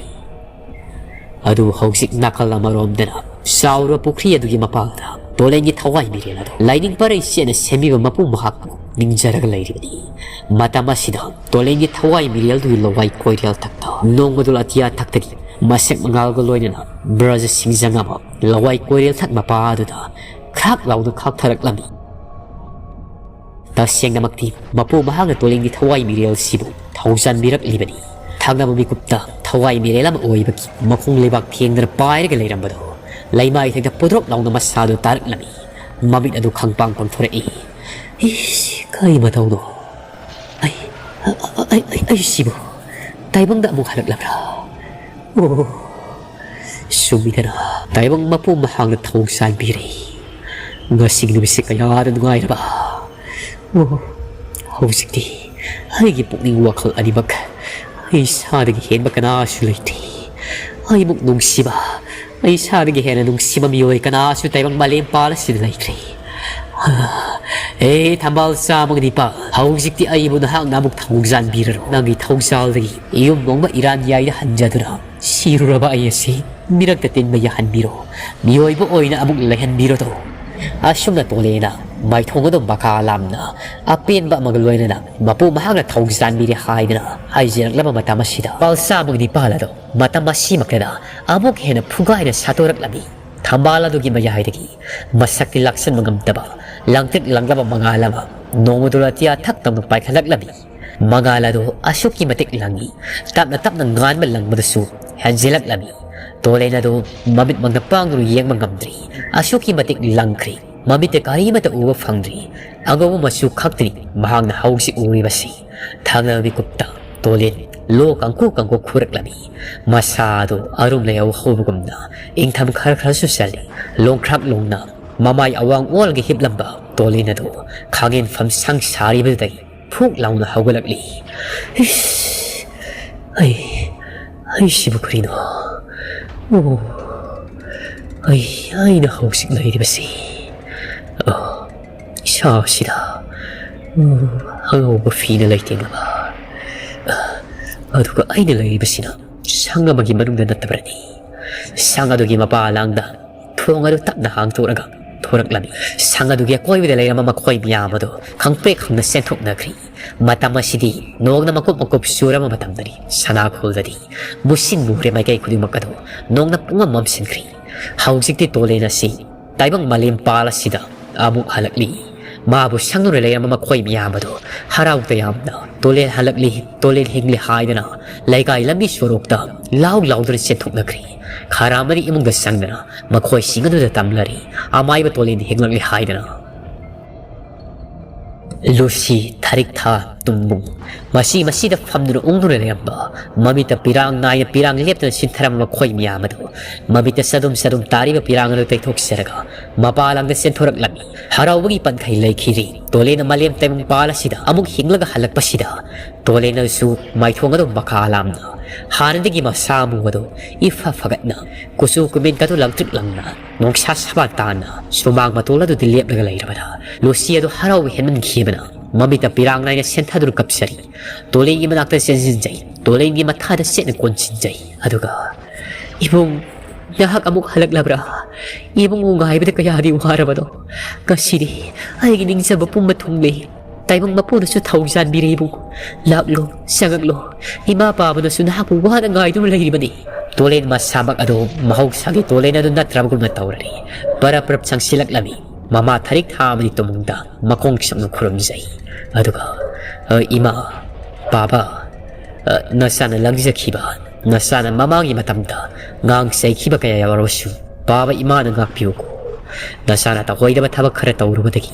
ꯑꯗꯨ ꯍꯧꯖꯤꯛ ꯅꯥꯀꯜ ꯑꯃꯔꯣꯝꯗꯅ ꯆꯥꯎꯔꯕ ꯄꯨꯈ꯭ꯔꯤ ꯑꯗꯨꯒꯤ ꯃꯄꯥꯟꯗ ꯇꯣꯂꯦꯟꯒꯤ ꯊꯋꯥꯏ ꯃꯤꯔꯦꯜ ꯑꯗꯣ ꯂꯥꯏꯅꯤꯡ ꯄꯔꯩ ꯆꯦꯠꯅ ꯁꯦꯝꯕꯤꯕ ꯃꯄꯨ ꯃꯍꯥꯛꯄꯨ ꯅꯤꯡꯖꯔꯒ ꯂꯩꯔꯤꯕꯅꯤ꯫ ꯃꯇꯝ ꯑꯁꯤꯗ ꯇꯣꯂꯦꯟꯒꯤ ꯊꯋꯥꯏ ꯃꯤꯔꯦꯜꯗꯨꯒꯤ ꯂꯋꯥꯏ ꯀꯣꯏꯔꯦꯜ ꯊꯛꯇ ꯅꯣꯡꯃꯗꯣ ꯑꯇꯤꯌꯥ ꯊꯛꯇꯒꯤ ꯃꯁꯦꯛ ꯃꯉꯥꯜꯒ ꯂꯣꯏꯅꯅ ꯕ꯭ꯔꯖꯁꯤꯡ ꯆꯪꯉꯕ ꯂꯋꯥꯏ ꯀꯣꯏꯔꯦꯜ ꯊꯛ ꯃꯄꯥ ꯑꯗꯨꯗ ꯈ꯭ꯔꯥꯛ ꯂꯥꯎꯅ ꯈꯥꯛꯊꯔꯛꯂꯝꯃꯤ꯫ ꯇꯁꯦꯡꯅꯃꯛꯇꯤ ꯃꯄꯨ ꯃꯍꯥꯛꯅ ꯇꯣꯂꯦꯟꯒꯤ ꯊꯋꯥꯏ ꯃꯤꯔꯦꯜꯁꯤꯕꯨ ꯊꯧꯖꯥꯟꯕꯤꯔꯛꯂꯤꯕꯅꯤ꯫ ꯊꯪꯅꯕ ꯃꯤꯀꯨꯞꯇ ꯊꯋꯥꯏ ꯃꯤꯔꯦꯜ ꯑꯃ ꯑꯣꯏꯕꯒꯤ ꯃꯈꯣꯡ ꯂꯩꯕꯥꯛ ꯊꯦꯡꯗꯅ ꯄꯥꯏꯔꯒ ꯂꯩꯔꯝꯕꯗꯣ ꯂꯩꯃꯥꯏ ꯏꯊꯛꯇ ꯄꯨꯗ꯭ꯔꯣꯛ ꯂꯥꯎꯅ ꯃꯁꯥꯗꯨ ꯇꯥꯔꯛꯂꯝꯃꯤ꯫ ꯃꯃꯤꯠ ꯑꯗꯨ ꯈꯪꯄꯥꯡ ꯄꯥꯡꯊꯣꯔꯛꯏ꯫ "ꯏꯁ, ꯀꯔꯤ ꯃꯇꯧꯅꯣ? ꯑꯩ, ꯑꯩ, ꯑꯩ, ꯑꯩ ꯁꯤꯕꯨ ꯇꯥꯏꯕꯪꯗ ꯑꯃꯨꯛ ꯍꯜꯂꯛꯂꯕ꯭ꯔꯥ? ꯑꯣ, ꯆꯨꯝꯃꯤꯗꯅ, ꯇꯥꯏꯕꯪ ꯃꯄꯨ ꯃꯍꯥꯛꯅ ꯊꯧꯖꯥꯟꯕꯤꯔꯦ꯫ ꯉꯁꯤꯒꯤ ꯅꯨꯃꯤꯠꯁꯦ ꯀꯌꯥꯗ ꯅꯨꯡꯉꯥꯏꯔꯕ! ꯑꯣ, ꯍꯧꯖꯤꯛꯇꯤ ꯑꯩꯒꯤ ꯄꯨꯛꯅꯤꯡ ꯋꯥꯈꯜ ꯑꯅꯤꯃꯛ ꯑꯩ ꯏꯁꯥꯗꯒꯤ ꯍꯦꯟꯕ ꯀꯅꯥꯁꯨ ꯂꯩꯇꯦ꯫ ꯑꯩꯃꯨꯛ ꯅꯨꯡꯁꯤꯕ, ꯑꯩ ꯏꯁꯥꯗꯒꯤ ꯍꯦꯟꯅ ꯅꯨꯡꯁꯤꯕ ꯃꯤꯑꯣꯏ ꯀꯅꯥꯁꯨ ꯇꯥꯏꯕꯪ ꯃꯥꯂꯦꯝ ꯄꯥꯜ ꯑꯁꯤꯗ ꯂꯩꯇ꯭ꯔꯦ꯫ ꯑꯦ, ꯊꯝꯕꯥꯜ ꯆꯥꯝꯃꯒ ꯅꯤꯄꯥꯜ, ꯍꯧꯖꯤꯛꯇꯤ ꯑꯩꯕꯨ ꯅꯍꯥꯛꯅ ꯑꯃꯨꯛ ꯊꯧꯖꯥꯟꯕꯤꯔꯔꯣ꯫ ꯅꯪꯒꯤ ꯊꯧꯖꯥꯜꯗꯒꯤ ꯌꯨꯝ ꯅꯣꯡꯃ ꯏꯔꯥꯟ ꯌꯥꯏꯗ ꯍꯟꯖꯗꯨꯅ ꯁꯤꯔꯨꯔꯕ ꯑꯩ ꯑꯁꯤ ꯃꯤꯔꯛꯇ ꯇꯤꯟꯕ ꯌꯥꯍꯟꯕꯤꯔꯣ꯫ ꯃꯤꯑꯣꯏꯕ ꯑꯣꯏꯅ ꯑꯃꯨꯛ ꯂꯩꯍꯟꯕꯤꯔꯣꯗꯣ"꯫ ꯑꯁꯨꯝꯅ ꯇꯣꯂꯦꯅ ꯃꯥꯏꯊꯣꯡ ꯑꯗꯨ ꯃꯀꯥ ꯂꯥꯝꯅ ꯑꯄꯦꯟꯕ ꯑꯃꯒ ꯂꯣꯏꯅꯅ ꯃꯄꯨ ꯃꯍꯥꯛꯅ ꯊꯧꯖꯥꯟꯕꯤꯔꯦ ꯍꯥꯏꯗꯨꯅ ꯍꯥꯏꯖꯔꯛꯂꯕ ꯃꯇꯝ ꯑꯁꯤꯗ ꯊꯝꯕꯥꯜ ꯆꯥꯝꯃꯒ ꯅꯤꯄꯥꯜ ꯑꯗꯣ ꯃꯇꯝ ꯑꯁꯤꯃꯛꯇꯗ ꯑꯃꯨꯛ ꯍꯦꯟꯅ ꯐꯨꯒꯥꯏꯅ ꯁꯥꯠꯇꯣꯔꯛꯂꯝꯃꯤ꯫ ꯊꯝꯕꯥꯜ ꯑꯗꯨꯒꯤ ꯃꯌꯥꯏꯗꯒꯤ ꯃꯁꯛꯇꯤ ꯂꯥꯛꯁꯟꯕ ꯉꯝꯗꯕ ꯂꯥꯡꯇ꯭ꯔꯤꯛ ꯂꯥꯡꯂꯕ ꯃꯉꯥꯜ ꯑꯃ ꯅꯣꯡꯃꯗꯨ ꯑꯇꯤꯌꯥ ꯊꯛ ꯇꯧꯅ ꯄꯥꯏꯈꯠꯂꯛꯂꯝꯃꯤ꯫ ꯃꯉꯥꯜ ꯑꯗꯨ ꯑꯁꯨꯛꯀꯤ ꯃꯇꯤꯛ ꯂꯪꯏ, ꯇꯞꯅ ꯇꯞꯅ ꯉꯥꯟꯕ ꯂꯪꯕꯗꯁꯨ ꯍꯦꯟꯖꯤꯜꯂꯛꯂꯝꯃꯤ꯫ ꯇꯣꯂꯦꯟ ꯑꯗꯨ ꯃꯃꯤꯠꯃꯛꯅ ꯄꯥꯡꯗꯨꯅ ꯌꯦꯡꯕ ꯉꯝꯗ꯭ꯔꯤ꯫ ꯑꯁꯨꯛꯀꯤ ꯃꯇꯤꯛ ꯂꯪꯈ꯭ꯔꯤ꯫ ꯃꯃꯤꯠꯇ ꯀꯔꯤꯃꯠꯇ ꯎꯕ ꯐꯪꯗ꯭ꯔꯤ꯫ ꯑꯉꯧꯕ ꯃꯆꯨ ꯈꯛꯇꯅꯤ ꯃꯍꯥꯛꯅ ꯍꯧꯖꯤꯛ ꯎꯔꯤꯕꯁꯤ꯫ ꯊꯪꯅꯕ ꯃꯤꯀꯨꯞꯇ ꯇꯣꯂꯦꯟ ꯂꯣ ꯀꯥꯡꯀꯨ ꯀꯥꯡꯀꯨ ꯈꯨꯔꯛꯂꯝꯃꯤ꯫ ꯃꯁꯥ ꯑꯗꯨ ꯑꯔꯨꯝ ꯂꯩꯍꯧ ꯍꯧꯕꯒꯨꯝꯅ ꯏꯪꯊꯝ ꯈꯔ ꯈꯔꯁꯨ ꯆꯜꯂꯤ꯫ ꯂꯣꯡꯈ꯭ꯔꯥꯛ ꯂꯣꯡꯅ ꯃꯃꯥꯏ ꯑꯋꯥꯡ ꯑꯣꯜꯂꯒ ꯍꯤꯞꯂꯝꯕ ꯇꯣꯂꯦꯟ ꯑꯗꯨ ꯈꯥꯡꯉꯦꯟꯐꯝ ꯁꯪ ꯁꯥꯔꯤꯕꯗꯨꯗꯒꯤ ꯐꯨꯛ ꯂꯥꯎꯅ ꯍꯧꯒꯠꯂꯛꯂꯤ꯫ ꯏꯁ! ꯑꯩ, ꯑꯩꯁꯤꯕꯨ ꯀꯔꯤꯅꯣ? ꯑꯣ, ꯑꯩ, ꯑꯩꯅ ꯍꯧꯖꯤꯛ ꯂꯩꯔꯤꯕꯁꯤ, ꯑꯣ, ꯏꯁꯥꯁꯤꯗ, ꯑꯣ, ꯑꯉꯧꯕ ꯐꯤꯅ ꯂꯩꯇꯦꯡꯂꯕ, ꯑꯗꯨꯒ ꯑꯩꯅ ꯂꯩꯔꯤꯕꯁꯤꯅ ꯁꯪ ꯑꯃꯒꯤ ꯃꯅꯨꯡꯗ ꯅꯠꯇꯕ꯭ꯔꯅꯤ? ꯁꯪ ꯑꯗꯨꯒꯤ ꯃꯄꯥ ꯂꯥꯡꯗ ꯊꯣꯡ ꯑꯗꯨ ꯇꯞꯅ ꯍꯥꯡꯗꯣꯛꯂꯒ ꯊꯣꯔꯛꯂꯝꯃꯤ꯫ ꯁꯪ ꯑꯗꯨꯒꯤ ꯑꯀꯣꯏꯕꯗ ꯂꯩꯔꯝꯕ ꯃꯈꯣꯏ ꯃꯌꯥꯝ ꯑꯗꯨ ꯈꯪꯄ꯭ꯔꯦꯛ ꯈꯪꯅ ꯆꯦꯟꯊꯣꯛꯅꯈ꯭ꯔꯤ꯫ ꯃꯇꯝ ꯑꯁꯤꯗꯤ ꯅꯣꯡꯅ ꯃꯀꯨꯞ ꯃꯀꯨꯞ ꯆꯨꯔꯕ ꯃꯇꯝꯗꯅꯤ꯫ ꯁꯅꯥꯈꯣꯜꯗꯗꯤ ꯃꯨꯁꯤꯟ ꯃꯨꯈ꯭ꯔꯦ, ꯃꯥꯏꯀꯩ ꯈꯨꯗꯤꯡꯃꯛ ꯑꯗꯨ ꯅꯣꯡꯅ ꯄꯨꯡꯃꯝ ꯃꯝꯁꯤꯟꯈ꯭ꯔꯤ꯫ ꯍꯧꯖꯤꯛꯇꯤ ꯇꯣꯂꯦꯟ ꯑꯁꯤ ꯇꯥꯏꯕꯪ ꯃꯥꯂꯦꯝ ꯄꯥꯜ ꯑꯁꯤꯗ ꯑꯃꯨꯛ ꯍꯜꯂꯛꯂꯤ꯫ ꯃꯥꯕꯨ ꯁꯪꯗꯨꯅ ꯂꯩꯔꯝꯕ ꯃꯈꯣꯏ ꯃꯌꯥꯝ ꯑꯗꯨ ꯍꯔꯥꯎ ꯇꯌꯥꯝꯅ ꯇꯣꯂꯦꯟ ꯍꯜꯂꯛꯂꯤ, ꯇꯣꯂꯦꯟ ꯍꯤꯡꯂꯤ ꯍꯥꯏꯗꯅ ꯂꯩꯀꯥꯏ ꯂꯝꯕꯤ ꯁꯣꯔꯣꯛꯇ ꯂꯥꯎ ꯂꯥꯎꯗꯨꯅ ꯆꯦꯟꯊꯣꯛꯅꯈ꯭ꯔꯤ꯫ ꯈꯔ ꯑꯃꯗꯤ ꯏꯃꯨꯡꯗ ꯆꯪꯗꯅ ꯃꯈꯣꯏꯁꯤꯡ ꯑꯗꯨꯗ ꯇꯝꯂꯔꯤ, ꯑꯃꯥꯏꯕ ꯇꯣꯂꯦꯟ ꯍꯤꯡꯂꯛꯂꯤ ꯍꯥꯏꯗꯅ꯫ ꯂꯨꯁꯤ, ꯊꯔꯤꯛꯊꯥ, ꯇꯨꯝꯕꯨꯡ, ꯃꯁꯤ ꯃꯁꯤꯗ ꯐꯝꯗꯨꯅ ꯎꯪꯗꯨꯅ ꯂꯩꯔꯝꯕ, ꯃꯃꯤꯠꯇ ꯄꯤꯔꯥꯡ ꯅꯥꯏꯅ ꯄꯤꯔꯥꯡ ꯂꯦꯞꯇꯅ ꯁꯤꯟꯊꯔꯝꯕ ꯃꯈꯣꯏ ꯃꯌꯥꯝ ꯑꯗꯨ, ꯃꯃꯤꯠꯇ ꯆꯗꯨꯝ ꯆꯗꯨꯝ ꯇꯥꯔꯤꯕ ꯄꯤꯔꯥꯡ ꯑꯗꯨ ꯇꯩꯊꯣꯛꯆꯔꯒ ꯃꯄꯥ ꯂꯝꯗ ꯆꯦꯟꯊꯣꯔꯛꯂꯝꯃꯤ꯫ ꯍꯔꯥꯎꯕꯒꯤ ꯄꯟꯈꯩ ꯂꯩꯈꯤꯗ꯭ꯔꯤ꯫ ꯇꯣꯂꯦꯟꯅ ꯃꯥꯂꯦꯝ ꯇꯥꯏꯕꯪ ꯄꯥꯜ ꯑꯁꯤꯗ ꯑꯃꯨꯛ ꯍꯤꯡꯂꯒ ꯍꯜꯂꯛꯄꯁꯤꯗ ꯇꯣꯂꯦꯟꯅꯁꯨ ꯃꯥꯏꯊꯣꯡ ꯑꯗꯨ ꯃꯀꯥ ꯂꯥꯝꯅ, ꯍꯥꯟꯅꯗꯒꯤ ꯃꯁꯥ ꯑꯃꯨꯕꯗꯨ ꯏꯐ ꯐꯒꯠꯅ, ꯀꯨꯆꯨ ꯀꯨꯃꯦꯟ ꯀꯗꯨ ꯂꯪꯇ꯭ꯔꯤꯛ ꯂꯪꯅ, ꯅꯣꯡꯁꯥ ꯁꯕꯥꯟ ꯇꯥꯅ ꯁꯨꯃꯥꯡ ꯃꯇꯣꯜ ꯑꯗꯨꯗ ꯂꯦꯞꯂꯒ ꯂꯩꯔꯕꯗ, ꯂꯨꯁꯤ ꯑꯗꯨ ꯍꯔꯥꯎꯕ ꯍꯦꯟꯃꯟꯈꯤꯕꯅ ꯃꯃꯤꯠꯇ ꯄꯤꯔꯥꯡ ꯅꯥꯏꯅ ꯁꯦꯟꯊꯗꯨꯅ ꯀꯞꯆꯔꯤ꯫ ꯇꯣꯂꯦꯟꯒꯤ ꯃꯅꯥꯛꯇ ꯆꯦꯟꯁꯤꯟꯖꯩ꯫ ꯇꯣꯂꯦꯟꯒꯤ ꯃꯊꯥꯗ ꯆꯦꯠꯅ ꯀꯣꯟꯁꯤꯟꯖꯩ꯫ ꯑꯗꯨꯒ, "ꯏꯕꯨꯡ, ꯅꯍꯥꯛ ꯑꯃꯨꯛ ꯍꯜꯂꯛꯂꯕ꯭ꯔꯥ? ꯏꯕꯨꯡꯕꯨ ꯉꯥꯏꯕꯗ ꯀꯌꯥꯗꯤ ꯋꯥꯔꯕꯅꯣ꯫ ꯉꯁꯤꯗꯤ ꯑꯩꯒꯤ ꯅꯤꯡꯖꯕ ꯄꯨꯝꯕ ꯊꯨꯡꯂꯦ꯫ ꯇꯥꯏꯕꯪ ꯃꯄꯨꯅꯁꯨ ꯊꯧꯖꯥꯟꯕꯤꯔꯦ ꯏꯕꯨꯡ꯫ ꯂꯥꯛꯂꯣ, ꯆꯪꯉꯛꯂꯣ꯫ ꯏꯃꯥ ꯄꯥꯕꯅꯁꯨ ꯅꯍꯥꯛꯄꯨ ꯋꯥꯅ ꯉꯥꯏꯗꯨꯅ ꯂꯩꯔꯤꯕꯅꯤ꯫" ꯇꯣꯂꯦꯟ ꯃꯁꯥꯃꯛ ꯑꯗꯨ ꯃꯍꯧꯁꯥꯒꯤ ꯇꯣꯂꯦꯟ ꯑꯗꯨ ꯅꯠꯇ꯭ꯔꯕꯒꯨꯝꯅ ꯇꯧꯔꯔꯤ꯫ ꯄꯔꯞ ꯄꯔꯞ ꯆꯪꯁꯤꯜꯂꯛꯂꯝꯃꯤ꯫ ꯃꯃꯥ ꯊꯔꯤꯛ ꯊꯥ ꯑꯃꯗꯤ ꯇꯨꯃꯨꯡꯗ ꯃꯈꯣꯡ ꯁꯝꯅ ꯈꯨꯔꯨꯝꯖꯩ꯫ ꯑꯗꯨꯒ, "ꯑ, ꯏꯃꯥ, ꯕꯥꯕꯥ, ꯑ, ꯅꯆꯥꯅ ꯂꯪꯖꯈꯤꯕ, ꯅꯆꯥꯅ ꯃꯃꯥꯒꯤ ꯃꯇꯝꯗ ꯉꯥꯡ ꯆꯩꯈꯤꯕ ꯀꯌꯥ ꯌꯥꯎꯔꯕꯁꯨ, ꯕꯥꯕꯥ ꯏꯃꯥꯅ ꯉꯥꯛꯄꯤꯌꯨꯀꯣ꯫ ꯅꯆꯥꯅ ꯇꯧꯍꯩꯗꯕ ꯊꯕꯛ ꯈꯔ ꯇꯧꯔꯨꯕꯗꯒꯤ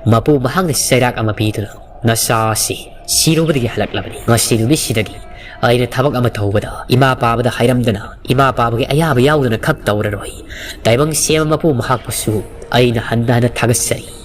ꯃꯄꯨ ꯃꯍꯥꯛꯅ ꯆꯩꯔꯥꯛ ꯑꯃ ꯄꯤꯗꯨꯅ ꯅꯆꯥ ꯑꯁꯤ ꯁꯤꯔꯨꯕꯗꯒꯤ ꯍꯜꯂꯛꯂꯕꯅꯤ꯫ ꯉꯁꯤ ꯅꯨꯃꯤꯠꯁꯤꯗꯒꯤ ꯑꯩꯅ ꯊꯕꯛ ꯑꯃ ꯇꯧꯕꯗ ꯏꯃꯥ ꯄꯥꯕꯗ ꯍꯥꯏꯔꯝꯗꯅ, ꯏꯃꯥ ꯄꯥꯕꯒꯤ ꯑꯌꯥꯕ ꯌꯥꯎꯗꯅ ꯈꯛ ꯇꯧꯔꯔꯣꯏ꯫ ꯇꯥꯏꯕꯪ ꯁꯦꯝꯕ ꯃꯄꯨ ꯃꯍꯥꯛꯄꯨꯁꯨ ꯑꯩꯅ ꯍꯟꯅ ꯍꯟꯅ ꯊꯥꯒꯠꯆꯔꯤ꯫